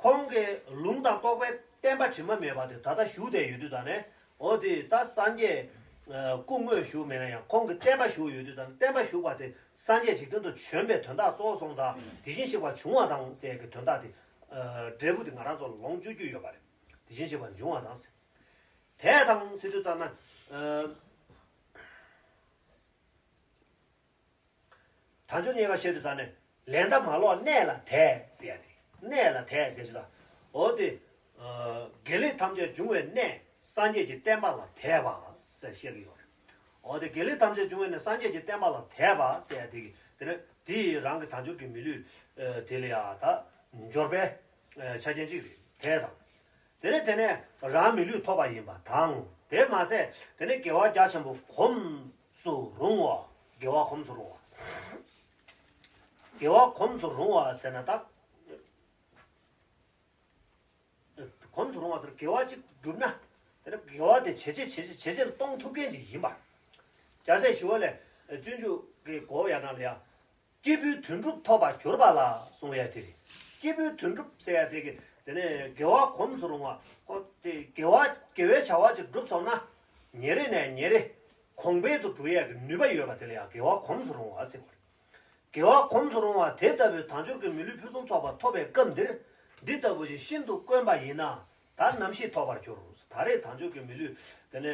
ཁོང་གི་ལུང་དང་རྟོགས་པའི་བསྟན་པ་དྲི་མ་མེད་པ་དེ་ད་ལྟ་བཞུགས་བསྡད་ཡོད་དུས་ད་ནས། འོ་དེ་ད་སངས་རྒྱས། ཨ། སྐུ་དངོས་བཞུགས་མེད་ན་ཡང་ཁོང་གི་བསྟན་པ་བཞུགས་ཡོད་དུས་ད་ནས། བསྟན་པ་བཞུགས་པ་དེ་སངས་རྒྱས་འཇིག་རྟེན་དུ་བྱོན་པའི་དོན་དག་གཙོ་བོ་སོང་ཙང་། དེ་བཞིན་གཤེགས་པ་འབྱུང་བ་དང་ཟེར་གྱི་དོན་དག་དེ། ཨ། འབྲས་བུ་དེ་ང་རང་ཚོ་ལ་ལོངས་སྤྱོད་རྒྱུ་ཡོད་པ་རེད། དེ་བཞིན་གཤེགས་པ་འབྱུང་བ་དང་ཟེར། དེ་དང་ཟེར་དུས་ད་ན། ཨ། དལ་འབྱོར་རྙེད་དཀའ་བཤད་དུས་ད་ནི། ལན་མཐའ་མ་ལོག་གནས་ལ་དད་ཟེར་ཡ་དེ། གནས་ལ་དད་ཟེར་དུས་ད། འོ་དེ། ཨ། དགེ་ལེགས་ཐམས་ཅད་འབྱུང་བའི་གནས་སངས་རྒྱས་ཀྱི་བསྟན་པ་ལ་དད་པ་ཟེར་བཤད་ཀྱི་ཡོད་རེད། འོ་དེ་དགེ་ལེགས་ཐམས་ཅད་འབྱུང་བའི་གནས་སངས་རྒྱས་ཀྱི་བསྟན་པ་ལ་དད་པ་ཟེར་ཡ་དེ་གི། དེ་ནི་དེ་ཡི་རང་གི་དལ་འབྱོར་གྱི་མི་ལུས། ཨ། དེ་ལ་ཡ་ད་འབྱོར་པའི། ཨ། ཆ་རྐྱེན་གཅིག་རེད། དད་དང་། དེ་ནས་དེ་ནས་རང་མི་ལུས་ཐོབ་པ་ཡིན་པ་དང་། དེ་མ་ཟད་དེ་ནས་དགེ་བ་རྒྱ་ཆེན་པོ་གོམས་སུ་རུང་བ། དགེ་བ་གོམས་སུ་རུང་བ། དགེ་བ་གོམས་སུ་རུང་བ་ཟེར་ན་ད། གོམས་སུ་རུང་བ་ཟེར། དགེ་བ་གཅིག་བསྒྲུབས་ན། དེ་ནས་དགེ་བ་དེ་ཇེ་ཆེ་ཇེ་ཆེ་ཇེ་ཆེར་གཏོང་ཐུབ་མཁན་ཅིག་ཡིན་པ། རྒྱལ་སྲས་ཞི་བ་ལྷས་སྤྱོད་འཇུག་གི་གོ་བ་ཡ་ན་ལ་ཡ། སྐྱེས་བུའི་དོན་གྲུབ་ཐོབ་པར་གྱུར་པ་ལ་གསུང་ཡ་དེ་རེད། སྐྱེས་བུའི་དོན་གྲུབ་ཟེར་ཡ་དེ་གི། དེ་ནས་དགེ་བ་གོམས་སུ་རུང་བ། ཁོ་དེ་དགེ་བ་དགེ་བའི་བྱ་བ་ཅིག་བསྒྲུབས་སོང་ན། ཉིན་རེ་ནས་ཉིན་རེ་གོང་འཕེལ་དུ་འགྲོ་ཡ་གི་ནུས་པ་ཡོད་པ་དེ་ལ་ཡང་དགེ་བ་གོམས་སུ་རུང་བ་ཟེར་བ་རེད། དགེ་བ་གོམས་སུ་རུང་བ་དེ་ལྟ་བུའི་དལ་འབྱོར་གྱི་མི་ལུས་ཕུན་སུམ་ཚོགས་པ་ཐོབ་པའི་སྐབས་འདིར། འདི་ལྟ་བུ་ཞིག་ཤིན་ཏུ་དཀོན་པ་ཡིན་ན། ད་ནམ་ཞིག་ཐོབ་པར་འགྱུར། ད་རེས་དལ་འབྱོར་གྱི་མི་ལུས་དེ་ནས།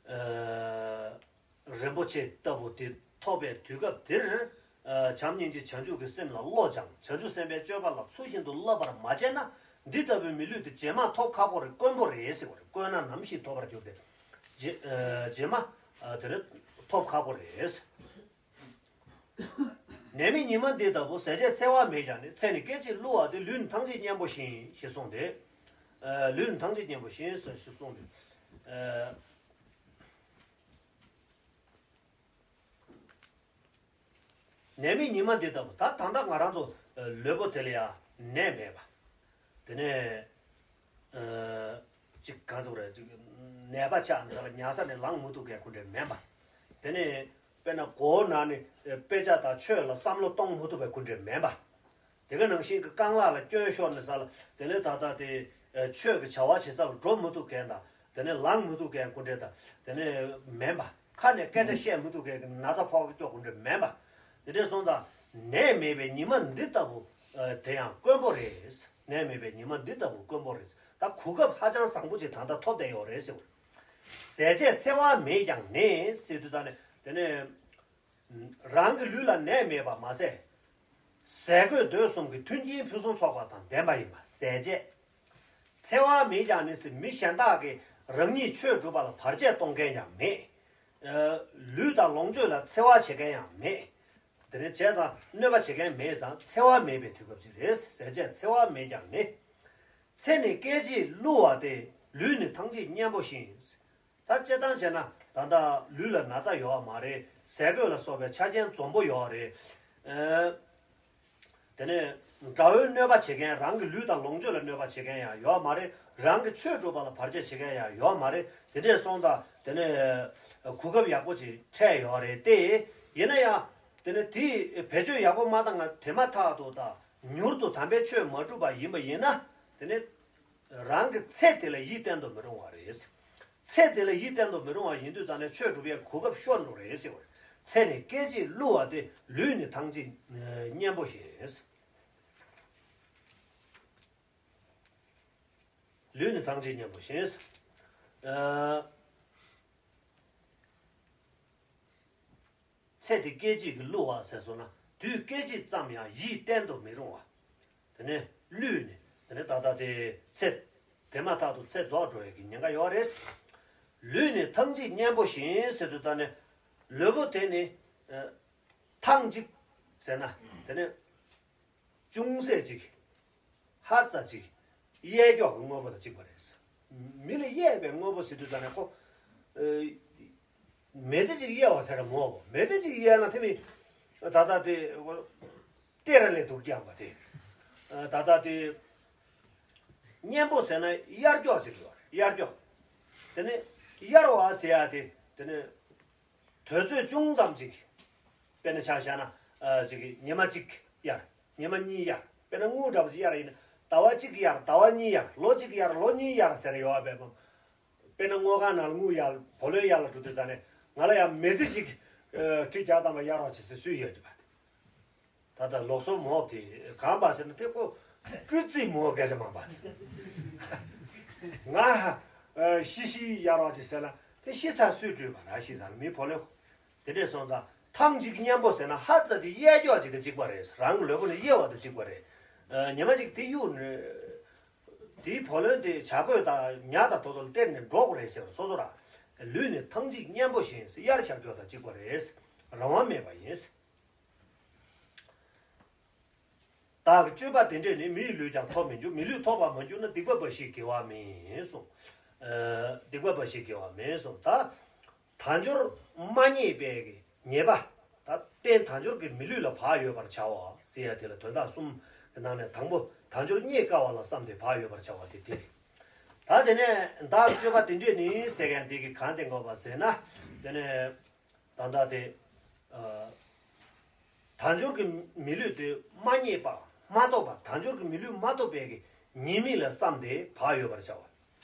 ཨ། རིན་པོ་ཆེ་ལྟ་བུ་དེ་ཐོབ་པའི་དུས་སྐབས་དེར། ཨ། བྱམས་སྙིང་རྗེ་བྱང་ཆུབ་ཀྱི་སེམས་ལ་བློ་སྦྱང་། བྱང་ཆུབ་སེམས་དཔའི་སྤྱོད་པ་ལ་ཚུལ་བཞིན་དུ་བསླབ་པར་མ་བྱས་ན། འདི་ལྟ་བུའི་མི་ལུས་དེ་རྗེས་མ་ཐོབ་ཁག་པོ་རེད། དཀོན་པོ་རེད་ཟེར་བ་རེད། དཀོན་ན་ནམ་ཞིག་ཐོབ་པར་འགྱུར་ཏེ། རྗེས། ཨ། རྗེས་མ། ཨ། དེ་ནས་ཐོབ་ཁག་པོ་རེད། ནད་མེད་ཉི་མ་འདི་ལྟ་བུ། ཟས་བཅད་འཚེ་བ་མེད་ཀྱང་ནི། ཚེ་ནི་སྐད་ཅིག་བསླུ་བ་སྟེ། ལུས་ནི་ཐང་ཅིག་གཉེན་པོ་བཞིན། ཞེས་གསུངས་ཏེ། ཨ། ལུས་ནི་ཐང་ཅིག་གཉེན་པོ་བཞིན་ཞེས་གསུངས་ཏེ། ཨ། ནད་མེད་ཉི་མ་འདི་ལྟ་བུ། ད་ད་ལྟ་ང་རང་ཚོ་ལུས་པོ་དེ་ལ་ཡང་ནད་མེད་པ། དེ་ནས་ཨ། ཅིག་ག་ཟེར་རེད། ཅིག་ནད་པ་ཆགས་ནས་ས་ལ་ཉལ་ས་ནས་ལངས་མི་ཐུབ་མཁན་ཁོ་འདྲ་མེད་པ། དེ་ནས་དཔེར་ན་མགོ་བོ་ན་ནས་དཔེ་ཆ་དང་ཆོས་ལ་བསམ་བློ་གཏོང་མི་ཐུབ་པའི་ཁོ་འདྲ་མེད་པ། དེ་ག་ནང་བཞིན་གྱི་རྐང་ལག་ལ་སྐྱོན་ཤོར་ནས་ས་ལ་དེ་ནས་ད་ལྟ་དེ་ཆོས་ཀྱི་བྱ་བ་བྱེད་ས་ལ་འགྲོ་མི་ཐུབ་མཁན་དང་། དེ་ནས་ལངས་མི་ཐུབ་མཁན་ཁོ་འདྲ་དང་། དེ་ནས་མེད་པ། ཁ་ནས་སྐད་ཆ་བཤད་མི་ཐུབ་མཁན་གྱི་ན་ཚ་ཕོག་སྐྱོ་ཁོ་འདྲ་མེད་པ། དེ་འདྲ་སོང་ཙང་ནད་མེད་པའི་ཉི་མ་འདི་ལྟ་བུ། ཨ། དེ་ཡང་དཀོན་པོ་རེད། ནད་མེད་པའི་ཉི་མ་འདི་ལྟ་བུ་དཀོན་པོ་རེད། ད་གོ་སྐབས་ཧ་ཅང་བཟང་པོ་ཅིག་ད་ལྟ་ཐོབ་བསྡད་ཡོད་རེད་ཟེར་བ། ཟས་བཅད་འཚེ་བ་མེད་ཀྱང་ནི་ཟེར་དུས། ད་ནི་དེ་ནས་རང་གི་ལུས་ལ་ནད་མེད་པ་མ་ཟད། ཟས་གོས་སྡོད་གསུམ་གྱི་མཐུན་རྐྱེན་ཕུན་སུམ་ཚོགས་པ་དང་ལྡན་པ་ཡིན་པ། ཟས་བཅད་འཚེ་བ་མེད་ཀྱང་ནི་ཟེར། མི་གཞན་དག་གིས་རང་ཉིད་ཆོས་སྒྲུབ་པ་ལ་བར་ཆད་གཏོང་མཁན་ཡང་མེད། ཨ། ལུས་དང་ལོངས་སྤྱོད་ལ་འཚེ་བ་བྱེད་མཁན་ཡང་མེད། དེ་ནས་བྱས་ཙང་གནོད་པ་བྱེད་མཁན་མེད་ཙང་འཚེ་བ་མེད་པའི་དུས་སྐབས་ཅིག་རེད། ཟས་བཅད་འཚེ་བ་མེད་ཀྱང་ནི། ཚེ་ནི་སྐད་ཅིག་བསླུ་བ་སྟེ། ལུས་ནི་ཐང་ཅིག་གཉེན་པོ་བཞིན། ད་སྤྱིར་བཏང་བྱས་ན་ད་ལྟ་ལུས་ལ་ན་ཚ་ཡོད་པ་མ་རེད། ཟས་གོས་ལ་སོགས་པའི་ཆ་རྐྱེན་འཛོམས་པོ་ཡོད་རེད། ཨ། དེ་ནས་དགྲ་བོའི་གནོད་པ་བྱེད་མཁན། རང་གི་ལུས་དང་ལོངས་སྤྱོད་ལ་གནོད་པ་བྱེད་མཁན་ཡང་ཡོད་མ་རེད། རང་གི་ཆོས་སྒྲུབ་པ་ལ་བར་ཆད་བྱེད་མཁན་ཡང་ཡོད་མ་རེད། དེ་འདྲས་སོང་ཙང་དེ་ནས་གོ་སྐབས་ཡག་པོ་ཅིག་འཕྲད་ཡོད་རེད་དེ། ཡིན་ན་ཡང་དེ་ནས་དེ་བེད་སྤྱོད་ཡག་པོ་མ་བཏང་ན། དེ་མ་ཐག་ཏུ་དང་མྱུར་དུ་དམ་པའི་ཆོས་མ་སྒྲུབ་པ་ཡིན་པ་ཡིན་ན། དེ་ནས་རང་གི་ཚེ་དེ་ལ་ཡིད་བརྟན་དུ་མི་རུང་བ་རེད། ཚེ་དེ་ལ་ཡིད་བརྟན་དུ་མི་རུང་བ་ཡིན་དུས་ཙང་ནས་ཆོས་སྒྲུབ་པའི་གོ་སྐབས་ཤོར་འགྲོ་རེད་ཟེར་བ། ཚེ་ནི་སྐད་ཅིག་བསླུ་བ་སྟེ། ལུས་ནི་ཐང་ཅིག་གཉེན་པོ་བཞིན། ལུས་ནི་ཐང་ཅིག་གཉེན་པོ་བཞིན། ཨ། ཚེ་དེ་སྐད་ཅིག་གིས་བསླུ་བ་ཟེར་སོང་ན། དུས་སྐད་ཅིག་ཙམ་ཡང་ཡིད་བརྟན་དུ་མི་རུང་བ། དེ་ནས་ལུས་ནི། དེ་ནས་ད་ལྟ་དེ་ཚེ་དེ་མ་ཐག་ཏུ་ཚེ་རྫོགས་འགྲོ་ཡས་ཀྱི་ཉེན་ཁ་ཡོད་རེད། ལུས་ནི་ཐང་ཅིག་གཉེན་པོ་བཞིན་ཟེར་དུས། ད་ནི་ལུས་པོ་དེ་ནི། ཨ། ཐང་ཅིག་ཟེར་ན་དེ་ནི་ཅུང་ཟད་ཅིག་ཧ་ཙ་ཅིག་གཡས་སྐྱོགས་ཀྱི་དངོས་པོ་དང་གཅིག་པ་རེད། མི་ལ་གཡས་པའི་དངོས་པོ་ཟེར་དུས། ད་ནི་ཁོ། ཨ། མི་ཚེ་གཅིག་གཡས་པ་ཟེར་ར་མོ། མི་ཚེ་གཅིག་གཡས་ན་དེ་མི། ད་ལྟ་དེ་སྟེར་ལས་འདུག་རྐྱང་པ་དེ། ད་ལྟ་དེ་གཉེན་པོ་ཟེར་ན་གཡར་སྐྱོགས་ཟེར་གྱི་ཡོད་རེད། གཡར་སྐྱོགས། དེ་ནས་གཡར་བ་ཟེར་ཡ་དེ། དེ་ནས་དུས་ཚོད་ཅུང་ཙམ་ཅིག་དཔེར་ན་ཆ་བཞག་ན། ཨ། ཅིག་ཉི་མ་གཅིག་གཡར། ཉི་མ་གཉིས་གཡར། དཔེར་ན་དངུལ་འདྲ་པོ་ཅིག་གཡར་ཡིན་ན། ཟླ་བ་གཅིག་གཡར། ཟླ་བ་གཉིས་གཡར། ལོ་གཅིག་གཡར། ལོ་གཉིས་གཡར་ཟེར་ཡོད་པས། དཔེར་ན་དངུལ་ཁང་ནང་ལ་དངུལ་གཡར། བུ་ལོན་གཡར་ལ་འགྲོ་དུས། ད་ནས་ང་ལ་ཡང་མི་ཚེ་གཅིག་ཨ། ཁྲི་བརྒྱ་ཐམ་པ་གཡར་རོགས་བྱེད་ཟེར་སུས་ཡོད་ཀྱི་པ། ད་ལྟ་ལོགས་སུ་མོ་དེ་གང་པ་ཟེར་ན། དེ་ཁོ་སྤྲུལ་རྩིས་མོ་སྐད་ཆ་མང་པ་དེ། ང་ཨ། ཤི་ཤི་གཡར་རོགས་བྱེད་ཟེར་ན། དེ་ཤི་ཚར་སུས་སྤྲུལ་པ་ར། ཤི་ཚར་མི་བུ་ལོན། དེ་འདྲས་སོང་ཙང་ཐང་ཅིག་གཉེན་པོ་ཟེར་ན་ཧ་ཙ་ཅིག་གཡས་སྐྱོགས་ཅིག་དང་གཅིག་པ་རེད། རང་གི་ལུས་པོ་ནི་གཡས་པ་དང་གཅིག་པ་རེད། ཨ། ཉི་མ་གཅིག་དེ་གཡུག་ནས། དེའི་བུ་ལོན་དེ་བྱ་རྒོད་དང་ཉ་དང་དེ་ཚོ་ལ་སྟེར་ནས་འགྲོ་དགོས་རེད་ཟེར་བ། སོ་སོ་ར། ལུས་ནི་ཐང་ཅིག་གཉེན་པོ་བཞིན། གཡར་བཞག་རྒྱུ་དང་གཅིག་པ་རེད། རང་དབང་མེད་པ་ཡིན། བདག་གི་སྤྱོད་པ་དེ་འདྲས་ནི། མི་ཡི་ལུས་ཀྱང་ཐོབ་མི་འགྱུར། མི་ལུས་ཐོབ་པར་མ་གྱུར་ན། སྡིག་པ་འབའ་ཞིག་དགེ་བ་མིན་གསུངས། ཨ། སྡིག་པ་འབའ་ཞིག་དགེ་བ་མིན་གསུངས། ད། དལ་འབྱོར་མ་རྙེད་པའི་གི་ཉེས་པ། ད་རྟེན་དལ་འབྱོར་གྱི་མི་ལུས་ལ་བག་ཡོད་པར་བྱ་བ་ཟེར་ཡ་དེ་ལ་དོན་དག་གསུམ་གྱི་ནང་ནས་དང་པོ་དལ་འབྱོར་རྙེད་དཀའ་བ་ལ་བསམ་སྟེ་བག་ཡོད་པར་བྱ་བ་དེ་དེ་རེད། ད་དེ་ནས་བདག་གི་སྤྱོད་པ་དེ་འདྲས་ནི་ཟེར་མཁན་དེ་གིས་གང་བསྟན་དགོས་པ་ཟེར་ན། དེ་ནས་ད་ལྟ་དེ། ཨ། དལ་འབྱོར་གྱི་མི་ལུས་དེ་མ་རྙེད་པ། མ་ཐོབ་པ། དལ་འབྱོར་གྱི་མི་ལུས་མ་ཐོབ་པའི་གི་ཉེས་དམིགས་ལ་བསམ་སྟེ་བག་ཡོད་པར་བྱ་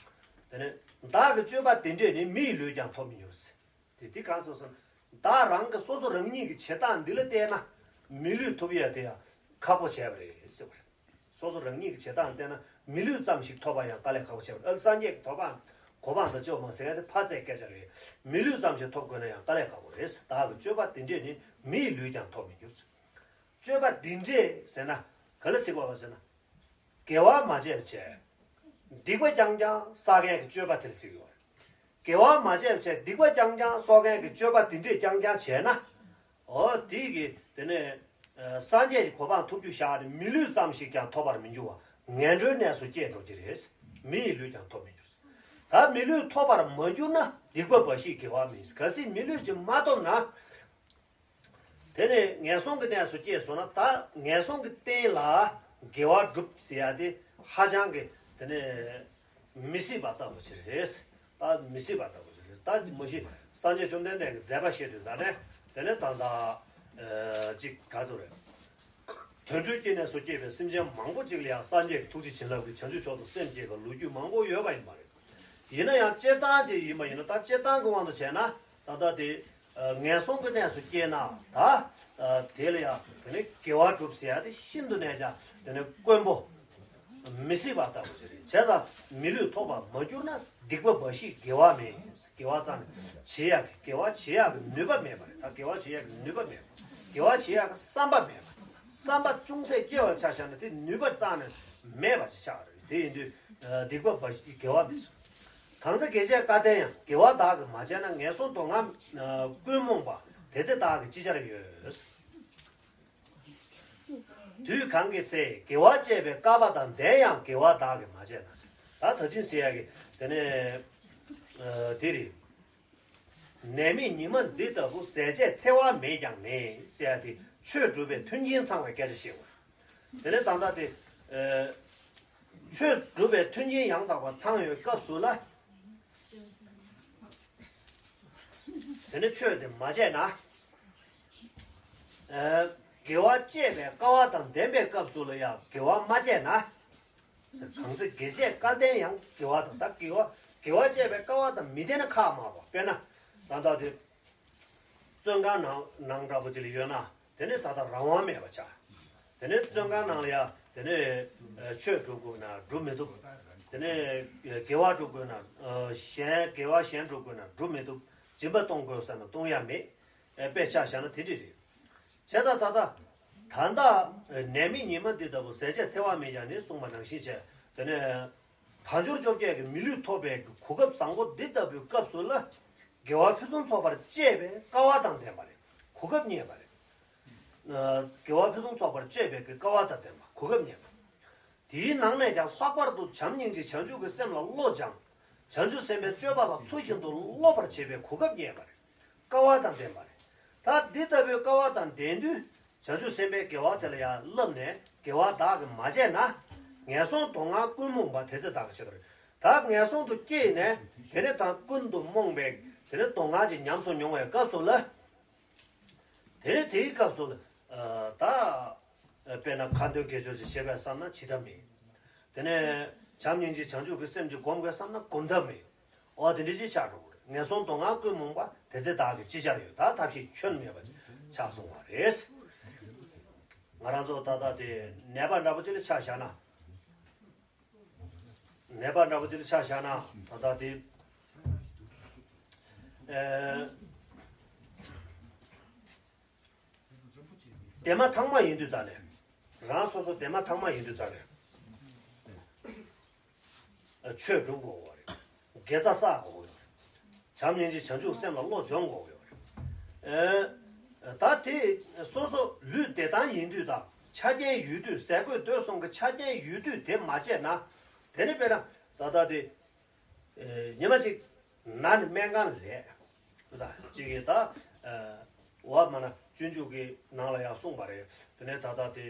བ། དེ་ནས་བདག་གི་སྤྱོད་པ་དེ་འདྲས་ནི། མི་ཡི་ལུས་ཀྱང་ཐོབ་མི་འགྱུར་ཟེར། དེ་དེ་གང་སོང་ཟེར་ན། བདག་རང་གི་སོ་སོ་རང་ཉིད་ཀྱི་བྱེད་སྟངས་འདི་ལ་བལྟས་ན་མི་ལུས་ཐོབ་ཡ་དེ་ཡང་ཁག་པོ་བྱས་པ་རེད་ཟེར་བ་རེད། སོ་སོ་རང་ཉིད་ཀྱི་བྱེད་སྟངས་བལྟས་ན་མི་ལུས་ཙམ་ཞིག་ཐོབ་པ་ཡང་དཀའ་ལས་ཁག་པོ་བྱས་པ་རེད། ཨ། སངས་རྒྱས་ཀྱི་གོ་འཕང་། གོ་འཕང་དང་སྐྱོབ་མ་ཟེར་ཡ་དེ་ཕར་བཙལ་སྐད་ཆ་རེད། མི་ལུས་ཙམ་ཞིག་ཐོབ་དགོས་ན་ཡང་དཀའ་ལས་ཁག་པོ་རེད། བདག་གི་སྤྱོད་པ་དེ་འདྲས་ནི། མི་ཡི་ལུས་ཀྱང་ཐོབ་མི་འགྱུར། སྤྱོད་པ་འདི་འདྲས་ཟེར་ན་ག་ལ་ཟེར་དགོས་པ་ཟེར་ན། དགེ་བ་མ་བྱས་པ་བྱས། སྡིག་པ་རྐྱང་རྐྱང་བསགས་མཁན་གྱི་སྤྱོད་པ་དེ་ལ་ཟེར་གྱི་ཡོད་རེད། དགེ་བ་མ་བྱས་པ་བྱས། སྡིག་པ་རྐྱང་རྐྱང་བསགས་མཁན་གྱི་སྤྱོད་པ་འདི་འདྲས་རྐྱང་རྐྱང་བྱས་ན། འོ་དེ་གི་དེ་ནས་ སངས་རྒྱས་ཀྱི་གོ་འཕང་ཐོབ་རྒྱུ་བཞག་ནས་མི་ལུས་ཙམ་ཞིག་ཀྱང་ཐོབ་པར་མི་འགྱུར་བར་ངན་འགྲོའི་གནས་སུ་སྐྱེས་འགྲོ་གི་རེད། མི་ཡི་ལུས་ཀྱང་ཐོབ་མི་འགྱུར། ད་མི་ལུས་ཐོབ་པར་མ་གྱུར་ན་སྡིག་པ་འབའ་ཞིག་དགེ་བ་མིན། གལ་སྲིད་མི་ལུས་ཀྱིས་མ་ཐོབ་ན། དེ་ནས་ངན་སོང་གི་གནས་སུ་སྐྱེས་སོང་ན། ད་ངན་སོང་གི་རྟེན་ལ་དགེ་བ་སྒྲུབ་ཟེར་ཡ་དེ་ཧ་ཅང་གི་དེ་ནས་མི་སྲིད་པ་ལྟ་བུ་ཞིག་རེད། ད་མི་སྲིད་པ་ལྟ་བུ་ཞིག་རེད། ད་མ་གཞི་སངས་རྒྱས་བཅོམ་ལྡན་འདས་ཀྱི་མཛད་པ་བཤད་དུས་ད་ནས་དེ་ནས་ད་ལྟ་ཅིག་ག་ཚོད་རེད། དུད་འགྲོའི་སྐྱེ་གནས་སུ་སྐྱེས་པའི་སེམས་ཅན་མང་པོ་ཅིག་ལ་ཡང་སངས་རྒྱས་ཀྱི་ཐུགས་རྗེ་བྱིན་རླབས་ཀྱིས་བྱང་ཆུབ་མཆོག་ཏུ་སེམས་བསྐྱེད་པའི་ལོ་རྒྱུས་མང་པོ་ཡོད་པ་ཡིན་པ་རེད། ཡིན་ན་ཡང་སྤྱིར་བཏང་ཅིག་ཡིན་པ་ཡིན་ན། ད་སྤྱིར་བཏང་གི་དབང་དུ་བྱས་ན། ད་ལྟ་དེ་ངན་སོང་གི་གནས་སུ་སྐྱེས་ན། ད་དེ་ལ་ཡང་དེ་ནས་དགེ་བ་སྒྲུབ་ཟེར་ཡ་དེ་ཤིན་ཏུ་ནས་ཀྱང་དེ་ནས་དཀོན་པོ་མི་སྲིད་པ་ལྟ་བུ་ཞིག་རེད། བྱས་ཙང་མི་ལུས་ཐོབ་པར་མ་གྱུར་ན་སྡིག་པ་འབའ་ཞིག་དགེ་བ་མེད། དགེ་བ་རྩ་ནས་བྱེད་ཡག་གི་དགེ་བ་བྱེད་ཡག་གི་ནུས་པ་མེད་པ་རེད། ད་དགེ་བ་བྱེད་ཡག་གི་ནུས་པ་མེད་པ། དགེ་བ་བྱེད་ཡག་གི་བསམ་པ་མེད་པ། བསམ་པ་ཅུང་ཟད་སྐྱེ་བར་ཆ་བཞག་ན་དེ་ནུས་པ་རྩ་ནས་མེད་པ་ཞིག་ཆགས་རེད། དེ་ཡིན་དུས་སྡིག་པ་འབའ་ཞིག་དགེ་བ་མེད། གང་ཚེ་དགེ་བྱས་སྐལ་ལྡན་ཡང་། དགེ་བ་བདག་གིས་མ་བྱས་ན། ངན་སོང་སྡུག་བསྔལ་ཀུན་རྨོངས་པ། དེ་ཚེ་བདག་གིས་ཅི་བྱར་འོས། དུས་གང་གི་ཚེ་དགེ་བ་སྤྱད་པའི་སྐལ་པ་དང་ལྡན་ཡང་། དགེ་བ་བདག་གིས་མ་བྱས་ན། ད་ད་ཅིང་ཟེར་ཡག་གི་དེ་ནས་དེ་རེད། ནད་མེད་ཉི་མ་འདི་ལྟ་བུ། ཟས་བཅས་འཚེ་བ་མེད་ཀྱང་ནི་ཟེར་ཡ་དེ། ཆོས་སྒྲུབ་པའི་མཐུན་རྐྱེན་ཚང་བའི་སྐད་ཆ་བཤད་དགོས། དེ་ནས་ད་ལྟ་དེ་ཆོས་སྒྲུབ་པའི་མཐུན་རྐྱེན་ཡང་དག་པ་ཚང་ཡོད་སྐབས་སུ་ལ། དེ་ནས་ཆོས་དེ་མ་བྱས་ན། དགེ་བ་སྤྱད་པའི་སྐལ་བ་དང་ལྡན་པའི་སྐབས་སུ་ལ་ཡང་དགེ་བ་མ་བྱས་ན། གང་ཚེ་དགེ་བྱས་སྐལ་ལྡན་ཡང་། དགེ་བ་དང་། ད་དགེ་བ་དགེ་བ་སྤྱད་པའི་སྐལ་བ་དང་མི་ལྡན་ན་ཁག་མ་པ། དཔེར་ན་ད་ལྟ་དེ་བཙོན་ཁང་ནང་ནང་འདྲ་པོ་ཅིག་ལ་ཡོད་ན། དེ་ནས་ད་ལྟ་རང་དབང་མེད་པ་ཆགས། དེ་ནས་བཙོན་ཁང་ནང་ལ་ཡ་དེ་ནས་ཆོས་སྒྲུབ་དགོས་ན་སྒྲུབ་མི་ཐུབ། དེ་ནས་དགེ་བ་སྒྲུབ་དགོས་ན། གཞན་དགེ་བ་གཞན་སྒྲུབ་དགོས་ན་སྒྲུབ་མི་ཐུབ། སྦྱིན་པ་གཏོང་དགོས་ཟེར་ན་གཏོང་ཡ་མེད། དཔེ་ཆ་བཞག་ན་དེ་འདྲ་རེད། བྱས་ཙང་ད་ལྟ་ད་ལྟ་ནད་མེད་ཉི་མ་འདི་ལྟ་བུ། ཟས་བཅས་འཚེ་བ་མེད་ཀྱང་ནི་གསུངས་པ་ནང་བཞིན་བྱས། དེ་ནས་དལ་འབྱོར་བཅོ་བརྒྱད་ཀྱི་མི་ལུས་ཐོབ་པའི་གོ་སྐབས་བཟང་པོ་འདི་ལྟ་བུའི་སྐབས་སུ་ལ། དགེ་བ་ཕུན་སུམ་ཚོགས་པར་སྤྱད་པའི་སྐལ་བ་དང་ལྡན་པ་རེད། གོ་སྐབས་རྙེད་པ་རེད། དགེ་བ་ཕུན་སུམ་ཚོགས་པར་སྤྱད་པའི་སྐལ་བ་དང་ལྡན་པ། གོ་སྐབས་རྙེད་པ། དེའི་ནང་ནས་ཀྱང་ལྷག་པར་དུ་བྱམས་སྙིང་རྗེ་བྱང་ཆུབ་ཀྱི་སེམས་ལ་བློ་སྦྱང་། བྱང་ཆུབ་སེམས་དཔའི་སྤྱོད་པ་ལ་ཚུལ་བཞིན་དུ་སློབ་པར་བྱེད་པའི་གོ་སྐབས་རྙེད་པ་རེད། སྐལ་བ་དང་ལྡན་པ་རེད། ད་འདི་ལྟ་བུའི་སྐལ་བ་དང་ལྡན་དུས། བྱང་ཆུབ་སེམས་དཔའི་དགེ་བ་དེ་ལ་ཡང་བསླབས་ནས་དགེ་བ་བདག་གིས་མ་བྱས་ན། ངན་སོང་སྡུག་བསྔལ་ཀུན་རྨོངས་པ། དེ་ཚེ་བདག་གིས་ཅི་བྱར། ད་ངན་སོང་དུ་སྐྱེས་ནས་དེ་ནས་ད་ཀུན་ཏུ་རྨོངས་པའི་དེ་ནས་སྡུག་བསྔལ་གྱི་ཉམས་སུ་མྱོང་བའི་སྐབས་སུ་ལ། དེ་ནས་དེའི་སྐབས་སུ་ལ། ད་དཔེར་ན་ཁ་འདོན་དགེ་སྦྱོར་ཅིག་བྱེད་པའི་བསམ་ན་བྱེད་ཐབས་མེད། དེ་ནས་བྱམས་སྙིང་རྗེ་བྱང་ཆུབ་ཀྱི་སེམས་ཅིག་སྒོམ་དགོས་བསམ་ན་སྒོམ་ཐབས་མེད། འོ་དེ་འདྲ་ཅིག་ཆགས་འགྲོ་གི་རེད། ངན་སོང་སྡུག་བསྔལ་ཀུན་རྨོངས་པ། དེ་ཚེ་བདག་གིས་ཅི་བྱར་འོས། ད་ཐབས་ཤེས་ཁྱོན་མེད་པ་ཆགས་སོང་བ་རེད། ང་རང་ཚོ་ད་ལྟ་དེ་ནད་པ་འདྲ་པོ་ཅིག་ལ་ཆ་བཞག་ན། ནད་པ་འདྲ་པོ་ཅིག་ལ་ཆ་བཞག་ན་ད་ལྟ་དེ། ཨེ། འདན་མ་ཐང་མ་ཡིན་དུས་ཙ་ནས། རང་སོ་སོ་འདན་མ་ཐང་མ་ཡིན་དུས་ཙ་ནས། ཆོས་སྒྲུབ་དགོས་པ་རེད། དགེ་རྩ་བསགས་དགོས་པ་རེད། བྱམས་སྙིང་རྗེ་བྱང་ཆུབ་སེམས་ལ་བློ་སྦྱོང་དགོས་པ་རེད། ཨེ། ད་དེ་སོ་སོ་ལུས་བདེ་ཐང་ཡིན་དུས་དང་ཆ་རྐྱེན་ཡོད་དུས། ཟས་གོས་སྡོད་གསུམ་གྱི་ཆ་རྐྱེན་ཡོད་དུས་དེ་མ་བྱས་ན། དེ་ནི་དཔེར་ན་ད་ལྟ་དེ། ཨེ། ཉི་མ་གཅིག་ན་ནི་སྨན་ཁང་ལ་ལས། ད་གཅིག་གིས་ད། ཨེ། འོ་མ་ན་སྤྱོད་འཇུག་གི་ནང་ལ་ཡང་གསུངས་པ་རེད། དེ་ནས་ད་ལྟ་དེ།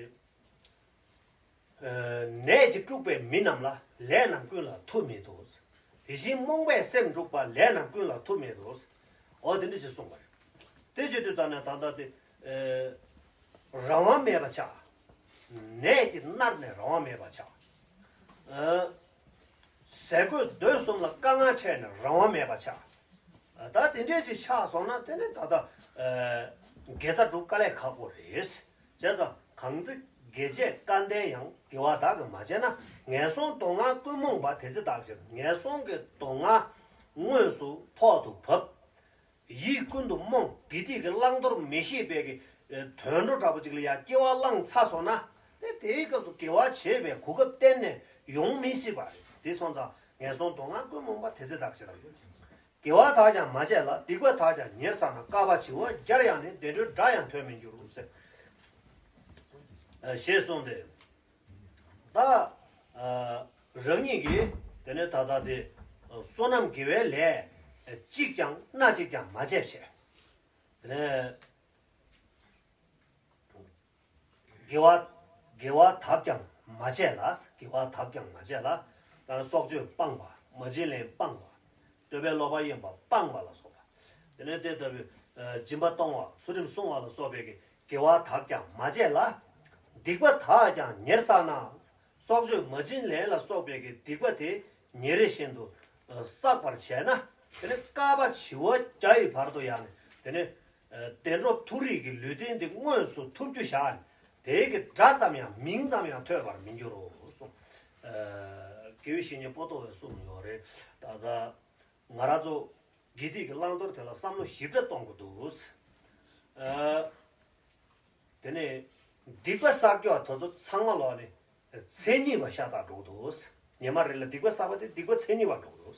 ཨེ། ནད་ཀྱིས་དཀྲུགས་པའི་མི་རྣམས་ལ། ལས་རྣམས་ཀུན་ལ་མཐུ་མེད་དོ། དེ་བཞིན་རྨོངས་པས་སེམས་དཀྲུགས་པ། ལས་རྣམས་ཀུན་ལ་མཐུ་མེད་དོ། འོ་དེ་འདྲ་ཞིག་གསུངས་པ་རེད། དེ་བྱེད་དུས་ཙ་ནས་ད་ལྟ་དེ། ཨེ། རང་དབང་མེད་པ་ཆགས། ནད་ཀྱིས་མནར་ནས་རང་དབང་མེད་པ་ཆགས། ཨེ། ཟས་གོས་སྡོད་གསུམ་ལ་དཀའ་ངལ་འཕྲད་ནས་རང་དབང་མེད་པ་ཆགས། ད་དེ་འདྲས་ཅིག་ཆགས་སོང་ན་དེ་ནི་ད་ལྟ་དགེ་རྩ་སྒྲུབ་དཀའ་ལས་ཁག་པོ་རེད། བྱས་ཙང་གང་ཚེ་དགེ་བྱས་སྐལ་ལྡན་ཡང་། དགེ་བ་བདག་གིས་མ་བྱས་ན། ངན་སོང་སྡུག་བསྔལ་ཀུན་རྨོངས་པ། དེ་ཚེ་བདག་གིས་ཅི་བྱར། ངན་སོང་གི་སྡུག་བསྔལ་དངོས་སུ་ཐོག་ཏུ་བབས། ཡིད་ཀུན་ཏུ་རྨོངས། དགེ་སྡིག་གི་བླང་དོར་མི་ཤེས་པའི་གི་དུད་འགྲོ་འདྲ་པོ་ཅིག་ལ་ཡང་སྐྱེ་བ་བླངས་ཚར་སོང་ན། དེ་དེའི་སྐབས་སུ་དགེ་བ་བྱེད་པའི་གོ་སྐབས་གཏན་ནས་ཡོང་མི་སྲིད་པ་རེད། དེ་སོང་ཙང་ངན་སོང་སྡུག་བསྔལ་ཀུན་རྨོངས་པ། དེ་ཚེ་བདག་གིས་ཅི་བྱར། དགེ་བ་དག་ཀྱང་མ་བྱས་ལ། སྡིག་པ་དག་ཀྱང་ཉེར་བསགས་ན། བསྐལ་པ་བྱི་བ་བརྒྱར་ཡང་ནི། བདེ་འགྲོའི་སྒྲ་ཡང་ཐོས་མི་འགྱུར་ཟེར། ཞེས་གསུངས་ཏེ། ད་རང་ཉིད་ཀྱིས་དེ་ནས་ད་ལྟ་དེ་བསོད་ནམས་དགེ་བའི་ལས་གཅིག་ཀྱང་སྣ་གཅིག་ཀྱང་མ་བྱས་བྱས། དེ་ནས་དགེ་བ་དགེ་བ་དག་ཀྱང་མ་བྱས་ལ། དགེ་བ་དག་ཀྱང་མ་བྱས་ལ། ད་སྲོག་གཅོད་སྤངས་པ། མ་བྱིན་ལེན་སྤངས་པ། འདོད་པས་ལོག་པར་གཡེམ་པ་སྤངས་པ་ལ་སོགས་པ། དེ་ནས་དེ་ལྟ་བུའི་སྦྱིན་པ་གཏོང་བ། ཚུལ་ཁྲིམས་སྲུང་བ་ལ་སོགས་པའི་གི་དགེ་བ་དག་ཀྱང་མ་བྱས་ལ། སྡིག་པ་དག་ཀྱང་ཉེར་བསགས་ན། སྲོག་གཅོད་མ་བྱིན་ལེན་ལ་སོགས་པའི་གི་སྡིག་པ་དེ་ཉེ་རེ་བཞིན་དུ་བསགས་པར་བྱས་ན། དེ་ནི་བསྐལ་པ་བྱེ་བ་བརྒྱ་ཡི་བར་དུ་ཡང་ནི་དེ་ནི་བདེ་འགྲོ་མཐོ་རིས་ཀྱི་ལུས་རྟེན་དེ་དངོས་སུ་ཐོབ་རྒྱུ་བཞག་ནས། དེའི་གི་སྒྲ་ཙམ་ཡང་མིང་ཙམ་ཡང་ཐོས་པར་མི་འགྱུར་རོ་གསུངས། དགེ་བའི་བཤེས་གཉེན་པོ་ཏོ་བས་གསུངས་ཡོད་རེད། ད་ལྟ་ང་རང་ཚོ་དགེ་སྡིག་གི་བླང་དོར་དེ་ལ་བསམ་བློ་ཞིབ་ཕྲ་གཏོང་དགོས་འདུག་དེ་ནས་སྡིག་པ་བསགས་རྒྱུ་དེ་ཚོ་ཚང་མ་ལོག་ནས་མཚན་ཉིད་པ་ཤ་སྟག་འགྲོ་འདུག་ཉི་མ་རེ་ལ་སྡིག་པ་བསགས་པ་དེ་སྡིག་པ་མཚན་ཉིད་པ་འགྲོ་འདུག་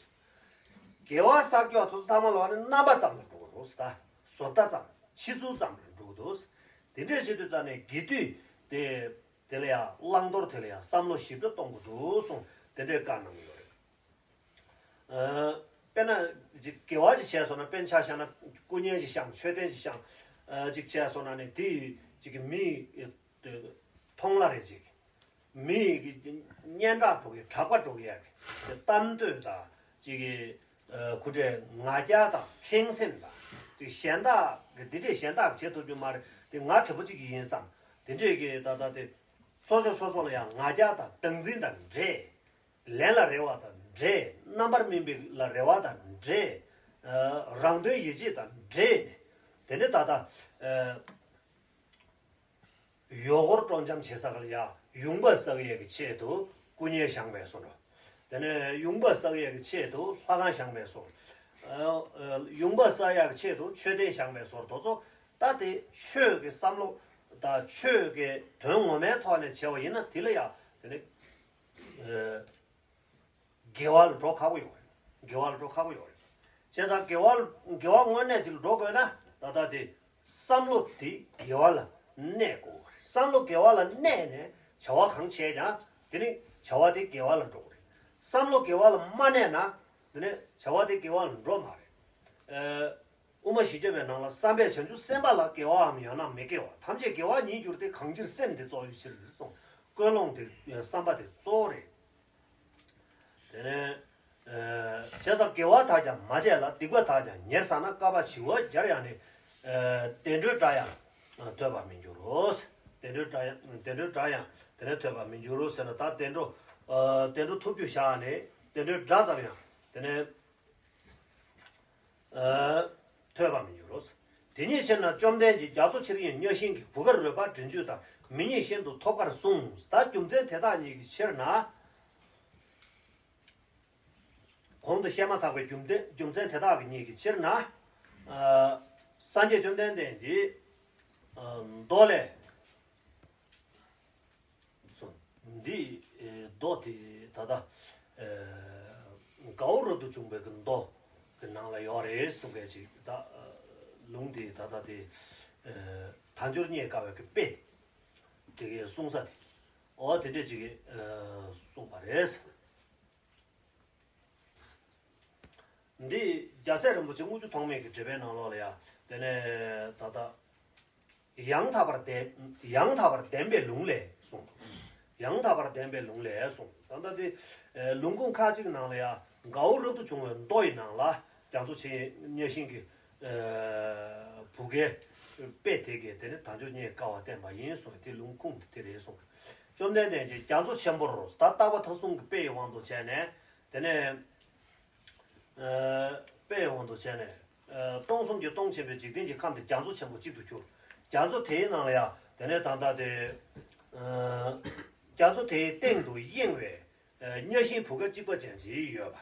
དགེ་བ་བསགས་རྒྱུ་དེ་ཚོ་ཚང་མ་ལོག་ནས་རྣམ་པ་ཙམ་ལ་འགྲོ་འདུག་ད་བཟོ་ལྟ་ཙམ། ཕྱི་ཚུལ་ཙམ་ལ་འགྲོ་འདུག་དེ་འདྲས་བྱེད་དུས་ད་ནས་དགེ་སྡིག་དེ་དེ་ལ་ཡང་བླང་དོར་དེ་ལ་ཡང་བསམ་བློ་ཞིབ་ཕྲ་གཏོང་དགོས་འདུག་གསུངས། དེ་འདྲས་བཀའ་གནང་གི་ཡོད་རེད། དཔེར་ན་ཅིག་དགེ་བ་ཅིག་བྱས་སོང་ན། དཔེར་ཆ་བཞག་ན་སྐུ་བརྙན་ཅིག་བཤམས། མཆོད་རྟེན་ཅིག་བཤམས། ཅིག་བྱས་སོང་ན་ནི་དེ་ཡི་ཅིག་གི་མི་མཐོང་ལ་རེ་ཅིག་མི་ཡི་གི་སྙན་གྲགས་འགྲོ་གི། གྲགས་པ་འགྲོ་གི་ཡ་གི་གཏམ་འདོད་དང་ཅིག་གི་ཁུ་ཁྲེ་ང་རྒྱལ་དང་ཕན་སེམས་དང་ཅིག་གཞན་དག་གི་འདི་འདྲས་གཞན་དག་གི་བྱེད་ཐུབ་རྒྱུ་མ་རེད། དེ་ང་གྲི་པོ་གཅིག་གི་ཡིན་བསམ། དེ་འདྲས་གི་ད་ལྟ་དེ་སོ་སོ་སོ་སོ་ལ་ཡང་ང་རྒྱལ་དང་བདག་འཛིན་དང་འདྲེས། ལན་ལ་རེ་བ་དང་འདྲེས། རྣམ་པར་སྨིན་པའི་ལ་རེ་བ་དང་འདྲེས། རང་དོན་ཡིད་བྱེད་དང་འདྲེས་ནས། དེ་ནས་ད་ལྟ་ཡོག་འཁོར་སྤྲོ་འཆམ་བྱེད་ས་ག་ལ་ཡ་ཡུམ་པ་བསག་ཡས་ཀྱི་ཆེད་དུ་སྐུ་བརྙན་བཞེངས་པའི་བཟོ་འདྲ། དེ་ནས་ཡུམ་པ་བསག་ཡས་ཀྱི་ཆེད་དུ་ལྷ་ཁང་བཞེངས་པའི་བཟོ། ཡུམ་པ་བསག་ཡས་ཀྱི་ཆེད་དུ་མཆོད་རྟེན་བཞེངས་པའི་བཟོ་འདྲ་དེ་ཚོ། ད་དེ་ཆོས་ཀྱི་བསམ་བློ་དང་ཆོས་ཀྱི་དོན་ངོ་མའི་ཐོག་ནས་བྱས་པ་ཡིན་ན། དེ་ལ་ཡ་དེ་ནི་དགེ་བ་ལ་འགྲོ་ཁག་པོ་ཡོད་རེད། དགེ་བ་ལ་འགྲོ་ཁག་པོ་ཡོད་རེད། བྱས་ཙང་དགེ་བ་དགེ་བ་དངོས་གནས་ཅིག་ལ་འགྲོ་དགོས་ན། ད་ལྟ་དེ་བསམ་བློ་དེ་དགེ་བ་ལ་གནས་དགོས་རེད། བསམ་བློ་དགེ་བ་ལ་གནས་ནས་བྱ་བ་གང་བྱས་ཀྱང་། དེ་ནི་བྱ་བ་དེ་དགེ་བ་ལ་འགྲོ་གི་རེད། བསམ་བློ་དགེ་བ་ལ་མ་གནས་ན། དེ་ནི་བྱ་བ་དེ་དགེ་བ་ལ་འགྲོ་མ་རེད། དབུ་མ་བཞི་བརྒྱ་པའི་ནང་ལ། བསམ་པས་བྱང་ཆུབ་སེམས་དཔའ་ལ། དགེ་བའམ་ཡང་ན་མི་དགེ་བ་ཐམས་ཅད་དགེ་བ་ཉིད་འགྱུར་ཏེ། གང་ཕྱིར་སེམས་དེ་གཙོ་བོའི་ཕྱིར་གསུངས། ཀུན་སློང་དེ་བསམ་པ་དེ་གཙོ་བོ་རེད། དེ་ནས་བྱས་ཙང་དགེ་བ་དག་ཀྱང་མ་བྱས་ལ། སྡིག་པ་དག་ཀྱང་ཉེར་བསགས་ན། བསྐལ་པ་བྱེ་བ་བརྒྱར་ཡང་ནི། བདེ་འགྲོའི་སྒྲ་ཡང་ཐོས་པར་མི་འགྱུར་རོ། བདེ་འགྲོའི་སྒྲ་ཡང་བདེ་འགྲོའི་སྒྲ་ཡང་དེ་ནས་ཐོས་པར་མི་འགྱུར་རོ་ཟེར་ན། ད་བདེ་འགྲོ་བདེ་འགྲོ་ཐོབ་རྒྱུ་བཞག་ནས་བདེ་འགྲོའི་སྒྲ་ཙམ་ཡང་དེ་ནས། ཐོས་པར་མི་འགྱུར་རོ། དེ་ཉིད་ཕྱིར་ན་བཅོམ་ལྡན་གྱིས། རྒྱ་མཚོ་ཆེར་གཡེངས་གཉའ་ཤིང་གི། བུ་གར་རོལ་པ་འདྲེན་བྱེད་དང་། མི་ཉིད་ཤིན་ཏུ་ཐོབ་དཀར་གསུངས། ད་རྒྱུ་མཚན་དེ་དག་ཉིད་ཀྱི་ཕྱིར་ན། གོང་དུ་བཤད་མ་ཐག་པའི་རྒྱུ་མཚན་རྒྱུ་མཚན་དེ་དག་གི་ཉིད་ཀྱི་ཕྱིར་ན། སངས་རྒྱས་བཅོམ་ལྡན་འདས་ཀྱིས་མདོ་ལས། གསུངས། འདི་མདོ་དེ་ད་ལྟ་དགའ་བོ་རབ་ཏུ་བྱུང་བའི་གི་མདོ་གི་ནང་ལ་ཡོད་རེད་གསུངས་པའི་ཅིག་ད་ལུང་དེ་ད་ལྟ་དེ་དལ་འབྱོར་རྙེད་དཀའ་བའི་གི་དཔེ་དེ་གི་གསུང་ས་དེ། འོ་དེ་འདྲས་ཅིག་གི་གསུངས་པ་རེད། འདི་རྒྱལ་སྲས་རིན་པོ་ཆེ་དངུལ་ཆུ་ཐོགས་མེད་ཀྱི་འགྲེལ་པའི་ནང་ལོགས་ལ་ཡང་དེ་ནས་ད་ལྟ་ཡང་དག་པར་ལྡན་ཡང་དག་པར་ལྡན་པའི་ལུང་ལས་གསུངས། ཡང་དག་པར་ལྡན་པའི་ལུང་ལས་གསུངས། ད་ལྟ་དེ་ལུང་ཁུངས་ཁག་ཅིག་ནང་ལ་ཡང་དགའ་བོ་རབ་ཏུ་བྱུང་བའི་མདོ་ཡི་ནང་ལ་རྒྱ་མཚོ་ཆེ་གཉའ་ཤིང་གི་བུ་གའི་དཔེ་དེ་གས་དེ་ནི་དལ་འབྱོར་རྙེད་དཀའ་བ་བསྟན་པ་ཡིན་གསུངས། དེ་ལུང་ཁུངས་དེ་རེད་གསུངས། བཅོམ་ལྡན་འདས་ཀྱིས་རྒྱ་མཚོ་ཆེན་པོར་ད་རྟག་པ་མཐའ་གསུམ་གྱི་དཔེ་ཡི་དབང་དུ་བྱས་ནས། དེ་ནས་དཔེ་ཡི་དབང་དུ་བྱས་ནས། སྟོང་གསུམ་གྱི་སྟོང་ཆེན་པོའི་འཇིག་རྟེན་གྱི་ཁམས་དེ་རྒྱ་མཚོ་ཆེན་པོ་གཅིག་ཏུ་གྱུར། རྒྱ་མཚོ་དེའི་ནང་ལ་ཡང་དེ་ནས་ད་ལྟ་དེ། རྒྱ་མཚོ་དེའི་སྟེང་དུ་གཡེང་བའི་གཉའ་ཤིང་བུ་ག་གཅིག་པ་ཅན་ཅིག་ཡོད་པ།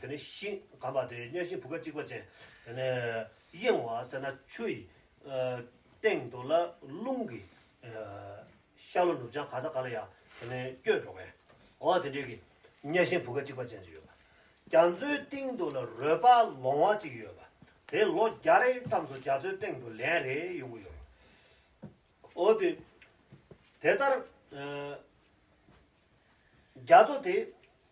དེ་ནས་ཤིང་གམ་པ་དེ་གཉའ་ཤིང་བུ་ག་གཅིག་པ་ཅན། དེ་ནས་གཡེང་བ་ཟེར་ན་ཆུ་ཡི་སྟེང་དུ་ལ་རླུང་གི་ཤར་ལྷོ་ནུབ་བྱང་ག་ས་ག་ལ་ཡ་དེ་ནས་བསྐྱོད་འགྲོ་བས། འོ་དེ་འདྲའི་གི་གཉའ་ཤིང་བུ་ག་གཅིག་པ་ཅན་ཅིག་ཡོད་པ། རྒྱ་མཚོའི་སྟེང་དུ་ལ་རོལ་པ་ལོང་བ་གཅིག་ཡོད་པ། དེ་ལོ་བརྒྱ་རེ་ཙམ་དུ་རྒྱ་མཚོའི་སྟེང་དུ་ལན་རེ་ཡོང་གི་ཡོད་པ། འོ་དེ་ དེ་ལྟར་ཨ་རྒྱ་མཚོ་དེ་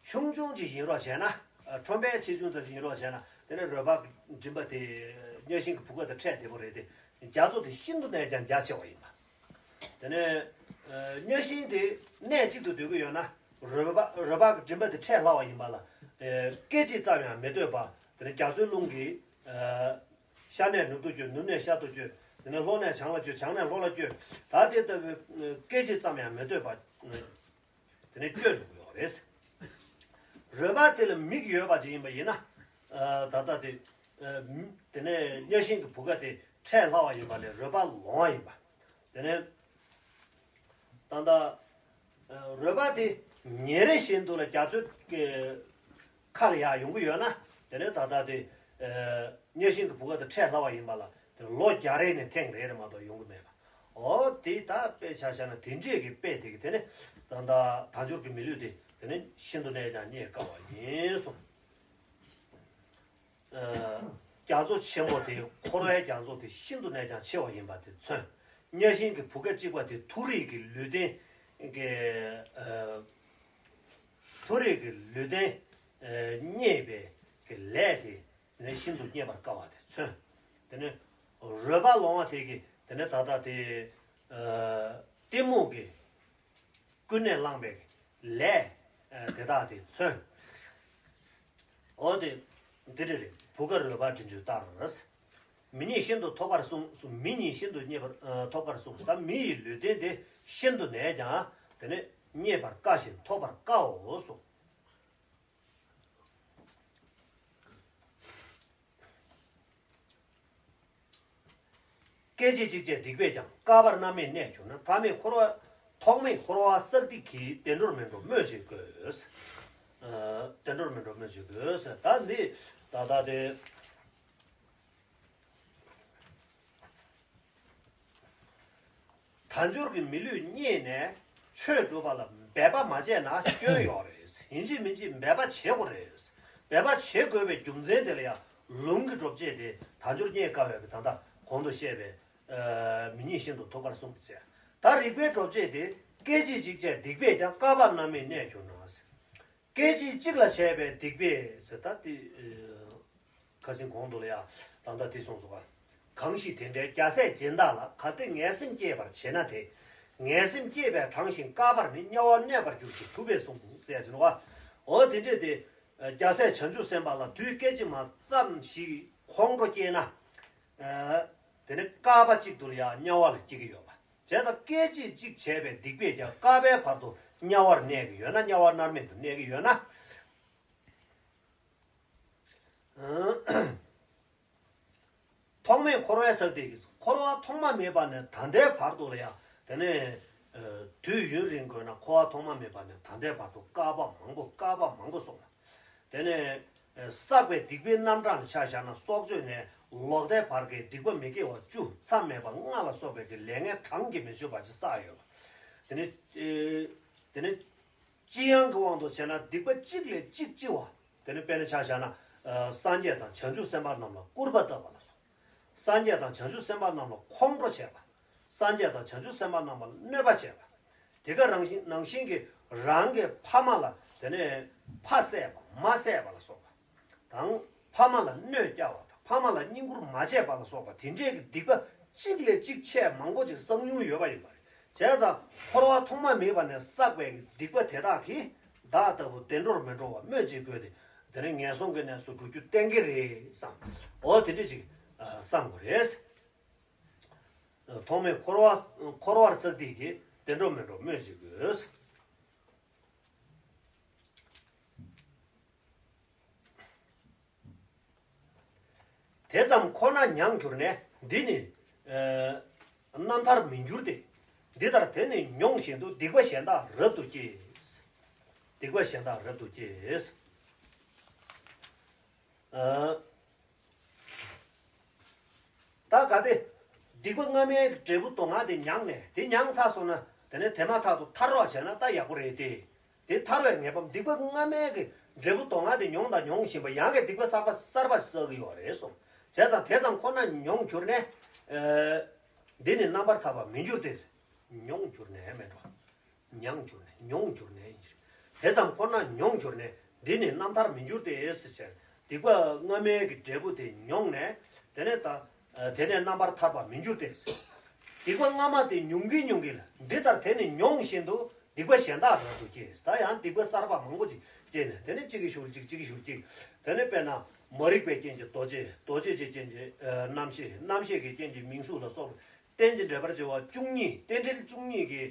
ཆུང་ཆུང་ཅིག་ཡིན་རོགས་བྱས་ན། ཨ་ཁྲོན་པའི་ཆེ་ཆུང་ཙམ་ཞིག་ཡིན་རོགས་བྱས་ན། དེ་ནས་རོལ་པ་མགྲིན་པ་དེ་གཉའ་ཤིང་གི་བུ་ག་དང་འཕྲད་བདེ་པོ་རེད་དེ། རྒྱ་མཚོ་དེ་ཤིན་ཏུ་ནས་ཀྱང་རྒྱ་ཆེ་བ་ཡིན་པ། དེ་ནས་ཨ་གཉའ་ཤིང་དེ་གནས་གཅིག་ཏུ་སྡོད་ཀྱི་ཡོད་ན། རོལ་པ་རོལ་པ་གི་མགྲིན་པ་དེ་འཕྲད་སླ་བ་ཡིན་པ་ལ། ཨ་སྐད་ཅིག་ཙམ་ཡང་མི་སྡོད་པ། དེ་ནས་རྒྱ་མཚོའི་རླུང་གིས་ཨ་ཤར་ནས་ནུབ་ཏུ་བསྐྱོད། ནུབ་ནས་ཤར་དུ་བསྐྱོད། དེ་ནས་ལྷོ་ནས་བྱང་ལ་བསྐྱོད། བྱང་ནས་ལྷོ་ལ་བསྐྱོད། ད་དེ་ལྟ་བུའི་ཨ་སྐད་ཅིག་ཙམ་ཡང་མི་སྡོད་པ། ཨ་དེ་ནས་བསྐྱོད་འགྲོ་གི་ཡོད་རེད། རོལ་པ་དེ་ལ་མིག་ཡོད་པ་ཅིག་ཡིན་པ་ཡིན་ན། ཨ་ད་ལྟ་དེ་ཨ་དེ་ནས་གཉའ་ཤིང་གི་བུ་ག་དེ་འཕྲད་སླ་བ་ཡིན་པ་ལས་རོལ་པ་ལོང་བ་ཡིན་པ། དེ་ནས་ད་ལྟ་ཨ་རོལ་པ་དེ་ཉིན་རེ་བཞིན་དུ་ལ་རྒྱ་མཚོའི་ཁ་ལ་ཡར་ཡོང་གི་ཡོད་ན། དེ་ནས་ད་ལྟ་དེ་ཨ་གཉའ་ཤིང་གི་བུ་ག་དེ་འཕྲད་སླ་བ་ཡིན་པ་ལ། དེ་ལོ་བརྒྱ་རེ་ནས་ཐེངས་རེ་རེ་མ་གཏོགས་ཡོང་གི་མེད་པ། འོ་དེ་ད་དཔེ་ཆ་བཞག་ན་དེ་འདྲས་ཀྱི་དཔེ་དེ་གི་དེ་ནི་ད་ལྟ་དལ་འབྱོར་གྱི་མི་ལུས་དེ་དེ་ནི་ཤིན་ཏུ་ནས་ཀྱང་རྙེད་དཀའ་བ་ཡིན་གསུངས། ཨ་རྒྱ་མཚོ་ཆེན་པོ་དེ་འཁོར་བའི་རྒྱ་མཚོ་དེ་ཤིན་ཏུ་ནས་ཀྱང་ཆེ་བ་ཡིན་པ་དེ་མཚོན། གཉའ་ཤིང་གི་བུ་ག་གཅིག་པ་དེ་མཐོ་རིས་ཀྱི་ལུས་རྟེན་གྱི་ཨ་མཐོ་རིས་ཀྱི་ལུས་རྟེན་ཨ་རྙེད་པའི་གི་ལས་དེ། དེ་ནས་ཤིན་ཏུ་རྙེད་པར་དཀའ་བ་དེ་མཚོན། དེ་ནས་རོལ་པ་ལོང་བ་དེ་གིས་དེ་ནས་ད་ལྟ་དེ་ཨ་གཏི་མུག་གིས་ཀུན་ནས་བསླངས་པའི་ལས་ཨ་དེ་དག་དེ་མཚོན། འོ་དེ་འདི་འདྲ་རེད། བུ་ག་རོལ་པ་འབྲི་འདོད་ལྟར། མི་ཉིད་ཤིན་ཏུ་ཐོབ་པར་གསུངས། མི་ཉིད་ཤིན་ཏུ་རྙེད་པར་ཨ་ཐོབ་པར་གསུངས། ད་མི་ཡི་ལུས་རྟེན་དེ་ཤིན་ཏུ་ནས་ཀྱང་དེ་ནས་རྙེད་པར་དཀའ་ཞིང་ཐོབ་པར་དཀའོ་གསུངས། སྐད་ཅིག་གཅིག་བྱས་སྡིག་པས་ཀྱང་། བསྐལ་པར་རྣམ་སྨིན་གནས་གྱུར་ན། ཐོག་མེད་འཁོར་བ། ཐོག་མེད་འཁོར་བ་བསགས་སྡིག་གིས། བདེ་འགྲོར་མི་འགྲོ་སྨོས་ཅི་དགོས། ཨ་བདེ་འགྲོར་མི་འགྲོ་སྨོས་ཅི་དགོས། ད་འདི་ད་ལྟ་དེ། དལ་འབྱོར་གྱི་མི་ལུས་རྙེད་ནས་ཆོས་སྒྲུབ་པ་ལ་འབད་པ་མ་བྱས་ན་སྐྱོན་ཡོད་རེད། ཡིན་གཅིག་མིན་གཅིག་འབད་པ་བྱེད་དགོས་རེད། འབད་པ་བྱེད་དགོས་པའི་རྒྱུ་མཚན་དེ་ལ་ཡང་ལུང་གི་སྒྲུབ་བྱེད་དེ་དལ་འབྱོར་རྙེད་དཀའ་བའི་གི་ད་ལྟ་གོང་དུ་བཤད་པའི་ཨ་མི་ཉིད་ཤིན་ཏུ་ཐོབ་པར་གསུངས་པ་བྱས། ད་རིགས་པའི་སྒྲུབ་བྱེད་དེ། སྐད་ཅིག་གཅིག་བྱས་སྡིག་པས་ཀྱང་། བསྐལ་པ་རྣམ་སྨིན་གནས་གྱུར་ན། སྐད་ཅིག་གཅིག་ལ་བྱས་པའི་སྡིག་པས་ཟེར། ད་དེ་ཨ་ཁ་སང་གོང་དུ་ལ་ཡང་ད་ལྟ་དེ་གསུངས་སོ། གང་ཞིག་དེ་འདྲའི་རྒྱལ་སྲས་གཞན་དག་ལ། གལ་ཏེ་ངན་སེམས་སྐྱེས་པར་བྱེད་ན་དེ། ངན་སེམས་སྐྱེས་པས་དྲངས་ཤིང་བསྐལ་པར་ནི། དམྱལ་བར་གནས་པར་འགྱུར་ཞེས་ཐུབ་པས་གསུངས་ཟེར་ཡ་ཅིག་འདུག་ག། འོ་དེ་འདྲས་དེ་རྒྱལ་སྲས་བྱང་ཆུབ་སེམས་དཔའ་ལ་དུས་སྐད་ཅིག་མ་ཙམ་ཞིག་ཁོང་ཁྲོ་སྐྱེས་ན། ཨ་དེ་ནི་བསྐལ་པ་གཅིག་ཏུ་ལ་ཡང་དམྱལ་བ་ལ་སྐྱེ་གི་ཡོད་པ། བྱས་ཙང་སྐད་ཅིག་གཅིག་བྱས་པའི་སྡིག་པས་ཀྱང་བསྐལ་པའི་བར་དུ་དམྱལ་བར་གནས་ཀྱི་ཡོད་ན། དམྱལ་བ་མནར་མེད་དུ་གནས་ཀྱི་ཡོད་ན། ཐོག་མེད་འཁོར་བའི་བསགས་སྡིག་གིས། འཁོར་བ་ཐོག་མ་མེད་པ་ནས་ད་ལྟའི་བར་དུ་ལ་ཡང་དེ་ནས་ཨ་དུས་ཡུན་རིང་དགོས་ན། འཁོར་བ་ཐོག་མ་མེད་པ་ནས་ད་ལྟའི་བར་དུ་བསྐལ་པ་མང་པོ་བསྐལ་པ་མང་པོ་སོང་བ། དེ་ནས་ཨ་བསགས་པའི་སྡིག་པའི་རྣམ་གྲངས་ལ་ཆ་བཞག་ན། སྲོག་གཅོད་ནས་ལོག་ལྟའི་བར་གྱི་སྡིག་པ་མི་དགེ་བ་བཅུ་མཚམས་མེད་པ་ལྔ་ལ་སོགས་པའི་གི་ལས་ངན་གྲངས་ཀྱིས་མི་ཆོད་པ་ཅིག་བསགས་ཡོད་པ། དེ་ནས་ཨ་དེ་ནས་ལྕི་ཡང་གི་དབང་དུ་བྱས་ན་སྡིག་པ་གཅིག་ལས་གཅིག་ལྕི་བ། དེ་ནི་དཔེར་ན་ཆ་བཞག་ན། ཨ་སངས་རྒྱས་དང་བྱང་ཆུབ་སེམས་དཔའ་རྣམས་ལ་སྐུར་པ་བཏབ་པ་ལ་སོགས། སངས་རྒྱས་དང་བྱང་ཆུབ་སེམས་དཔའ་རྣམས་ལ་ཁོང་ཁྲོ་བྱས་པ། སངས་རྒྱས་དང་བྱང་ཆུབ་སེམས་དཔའ་རྣམས་ལ་གནོད་པ་བྱས་པ། དེ་ག་རང་བཞིན་ནང་བཞིན་གྱི་རང་གི་ཕ་མ་ལ་དེ་ནས་ཕ་བསད་པ་མ་བསད་པ་ལ་སོགས་པ། དང་། ཕ་མ་ལ་གནོད་བསྐྱལ་བ་དང་ཕ་མ་ལ་བསྙེན་བཀུར་མ་བྱས་པ་ལ་སོགས་པ་དེ་འདྲས་ཀྱི་སྡིག་པ་གཅིག་ལས་གཅིག་ཆེས་མང་པོ་ཅིག་བསགས་མྱོང་ཡོད་པ་ཡིན་པ་རེད། བྱས་ཙང་འཁོར་བ་ཐོག་མ་མེད་པ་ནས་བསགས་པའི་སྡིག་པ་དེ་དག་གིས་བདག་ལྟ་བུ་བདེ་འགྲོར་མི་འགྲོ་བ་སྨོས་ཅི་དགོས་ཏེ། དེ་ནས་ངན་སོང་གི་གནས་སུ་འགྲོ་རྒྱུ་གཏན་འཁེལ་རེད་བསམ། འོ་དེ་འདྲས་ཅིག་བསམ་དགོས་རེད། ཐོག་མེད་འཁོར་བ་འཁོར་བར་བསགས་སྡིག་གིས། བདེ་འགྲོར་མི་འགྲོ་སྨོས་ཅི་དགོས། དེ་ཙམ་ཁོ་ན་མྱངས་གྱུར་ནས། འདི་ནི་ཨ་རྣམ་ཐར་མི་འགྱུར་ཏེ། འདི་ལྟར་དེ་ནི་མྱོང་བཞིན་དུ། སྡིག་པ་གཞན་དག་རབ་ཏུ་སྐྱེས། སྡིག་པ་གཞན་དག་རབ་ཏུ་སྐྱེས། ཨ། ད་གལ་ཏེ་སྡིག་པ་སྔ་མའི་འབྲས་བུ་སྡུག་བསྔལ་དེ་མྱངས་ནས། དེ་མྱངས་ཚར་སོང་ན་དེ་ནས་དེ་མ་ཐག་ཏུ་ཐར་བ་བྱས་ན་ད་ཡག་པོ་རེད་དེ། དེ་ཐར་བའི་ངེས་པ། སྡིག་པ་སྔ་མའི་གི་འབྲས་བུ་སྡུག་བསྔལ་དེ་མྱོང་དང་མྱོང་བཞིན་པ། ཡང་གི་སྡིག་པ་གསར་པ་གསར་པ་བསགས་ཀྱི་ཡོད་རེད་གསུངས། བྱས་ཙང་དེ་ཙམ་ཁོ་ན་མྱོང་གྱུར་ནས། ཨ། འདི་ནི་རྣམ་པར་ཐར་པ་མི་འགྱུར་ཏེ། མྱོང་གྱུར་ནས་མེད་འགྲོ། མྱང་གྱུར་ནས་མྱོང་གྱུར་ནས་ཡིན། དེ་ཙམ་ཁོ་ན་མྱོང་གྱུར་ནས་འདི་ནི་རྣམ་ཐར་མི་འགྱུར་ཏེ་ཟེར་བྱས། སྡིག་པ་སྔ་མའི་གི་འབྲས་བུ་དེ་མྱོང་ནས་དེ་ནས་ད་དེ་ནས་རྣམ་པར་ཐར་པ་མི་འགྱུར་ཏེ། སྡིག་པ་སྔ་མ་དེ་མྱོང་གིན་མྱོང་གིན་ལ་འདི་ལྟར་དེ་ནི་མྱོང་བཞིན་དུ་སྡིག་པ་གཞན་དག་རབ་ཏུ་སྐྱེ། ད་ཡང་སྡིག་པ་གསར་པ་མང་པོ་ཅིག་སྐྱེས་ནས་དེ་ནས་གཅིག་གིས་ཞུགས་གཅིག་གཅིག་གིས་ཞུགས་གཅིག་དེ་ནས་དཔེར་ན་མ་རིག་པའི་རྐྱེན་གྱིས་རྡོ་རྗེ། རྡོ་རྗེ་གི་རྐྱེན་གྱིས་རྣམ་ཤེས། རྣམ་ཤེས་ཀྱི་རྐྱེན་གྱིས་མིང་གཟུགས་ལ་སོགས་པ། རྟེན་ཅིང་འབྲེལ་པར་བྱེད་པ་བཅུ་གཉིས། རྟེན་འབྲེལ་བཅུ་གཉིས་ཀྱི་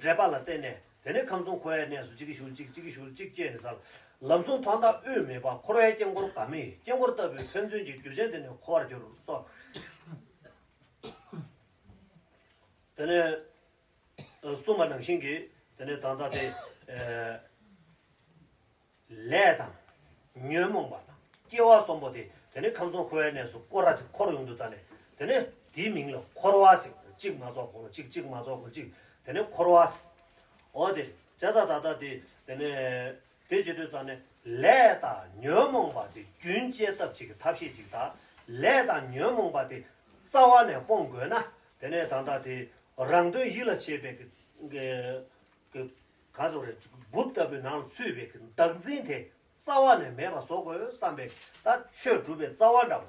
འབྲེལ་པ་ལ་བརྟེན་ནས་དེ་ནས་ཁམས་གསུམ་འཁོར་བའི་གནས་སུ་གཅིག་གིས་ཞུགས་གཅིག་གཅིག་གིས་ཞུགས་གཅིག་སྐྱེས་ནས་ས། ལམ་གསུམ་མཐའ་དག་དབུས་མེད་པ། འཁོར་བའི་དཀྱིལ་འཁོར་ག་མེད་དཀྱིལ་འཁོར་ལྟ་བུའི་ཕན་ཚུན་གྱི་རྒྱུ་ཅན་དེ་ནི་འཁོར་བར་འགྱུར་སོགས། དེ་ནས་གསུངས་པ་ནང་བཞིན་གྱི་དེ་ནས་ད་ལྟ་དེ། ལས་དང་། ཉོན་མོངས་པ་དང་སྐྱེ་བ་གསུམ་པོ་དེ་དེ་ནི་ཁམས་གསུམ་འཁོར་བའི་གནས་སུ་སྐོར་ར་ཅིག་འཁོར་ཡོང་དུས་ད་ནས་དེ་ནི་དེའི་མིང་ལ་འཁོར་བ་ཟེར། གཅིག་མ་རྫོགས་གོང་ལ་གཅིག་གཅིག་མ་རྫོགས་གོང་ལ་གཅིག་དེ་ནི་འཁོར་བ་ཟེར། འོ་དེ་བྱས་ད་ད་ལྟ་དེ་དེ་ནི་དེ་བྱེད་དུས་ད་ནས་ལས་དང་ཉོན་མོངས་པ་དེ་རྒྱུན་བཅད་ཐབས་ཅིག་གི་ཐབས་ཤེས་ཅིག་དང་། ལས་དང་ཉོན་མོངས་པ་དེ་རྩ་བ་ནས་སྤོང་དགོས་ན་དེ་ནས་ད་ལྟ་དེ་རང་དོན་ཡིད་ལ་བྱེད་པའི་གི་གི་ག་ཟེར་རེད། འབུབ་ལྟ་བུའི་ནང་ལ་ཚུད་པའི་གི་བདག་འཛིན་དེ་རྩ་བ་ནས་མེད་པ་བཟོ་དགོས་བསམ་པའི་ད་ཆོས་སྒྲུབ་པའི་རྩ་བ་འདྲ་པོ་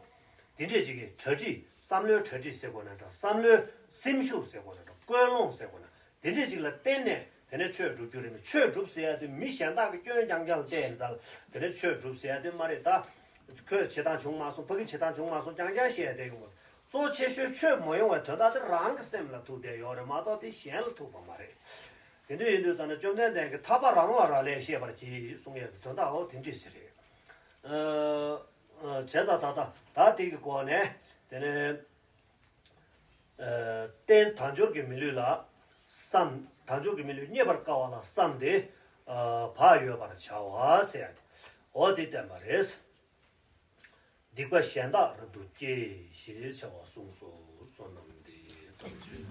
དེ་འདྲས་ཅིག་གི་གྲ་སྒྲིག་བསམ་བློའི་གྲ་སྒྲིག་ཟེར་དགོས་ན་འདྲ། བསམ་བློའི་སེམས་ཤུགས་ཟེར་དགོས་ན་འདྲ། ཀུན་སློང་ཟེར་དགོས་ན་དེ་འདྲས་ཅིག་ལ་བརྟེན་ནས་དེ་ནས་ཆོས་སྒྲུབ་རྒྱུ་རེད། མི་ཆོས་སྒྲུབ་ཟེར་ཡ་དེ་མི་གཞན་དག་གི་སྐྱོན་རྐྱང་རྐྱང་ལ་བལྟས་ཡིན་ཙང་དེ་ནས་ཆོས་སྒྲུབ་ཟེར་ཡ་དེ་མ་རེད། ད་ཁོས་བྱེད་སྟངས་བྱུང་མ་སོང་། ཕ་གི་བྱེད་སྟངས་བྱུང་མ་སོང་རྐྱང་རྐྱང་བཤད་ཡ་དེ་ཡོང་གི་མ་རེད། གཙོ་ཆེ་ཤོས་ཆོས་མ་ཡོང་བའི་དོན་དག་དེ་རང་གི་སེམས་ལ་ཐུག་བསྡད་ཡོད་རེད་མ་གཏོགས་དེ་གཞན་ལ་ཐུག་པ་མ་རེད། དེ་འདྲ་ཡིན་དུས་ད་ནི་བཅོམ་ལྡན་འདས་ཀྱིས་ཐར་པ་རང་ལ་རག་ལས་ཤེས་པར་གྱིས་གསུང་ཡས་ཀྱི་དོན་དག་འོ་དེ་འདྲས་ཞིག་རེད། ཨ། བྱས་ད་ད་ད་ད་དེ་གི་སྒོ་ནས་དེ་ནས་ཨ། རྟེན་དལ་འབྱོར་གྱི་མི་ལུས་ལ་བསམ། དལ་འབྱོར་གྱི་མི་ལུས་རྙེད་པར་དཀའ་བ་ལ་བསམ་སྟེ་ཨ། བག་ཡོད་པར་བྱ་བ་ཟེར་ཡ་དེ་འོ་དེ་བསྟན་པ་རེད། སྡིག་པ་གཞན་དག་རབ་ཏུ་སྐྱེ། ཞེས་བྱ་བ་གསུངས་སོ། བསོད་ནམས་འདི་ཡིས་ཐམས་ཅད་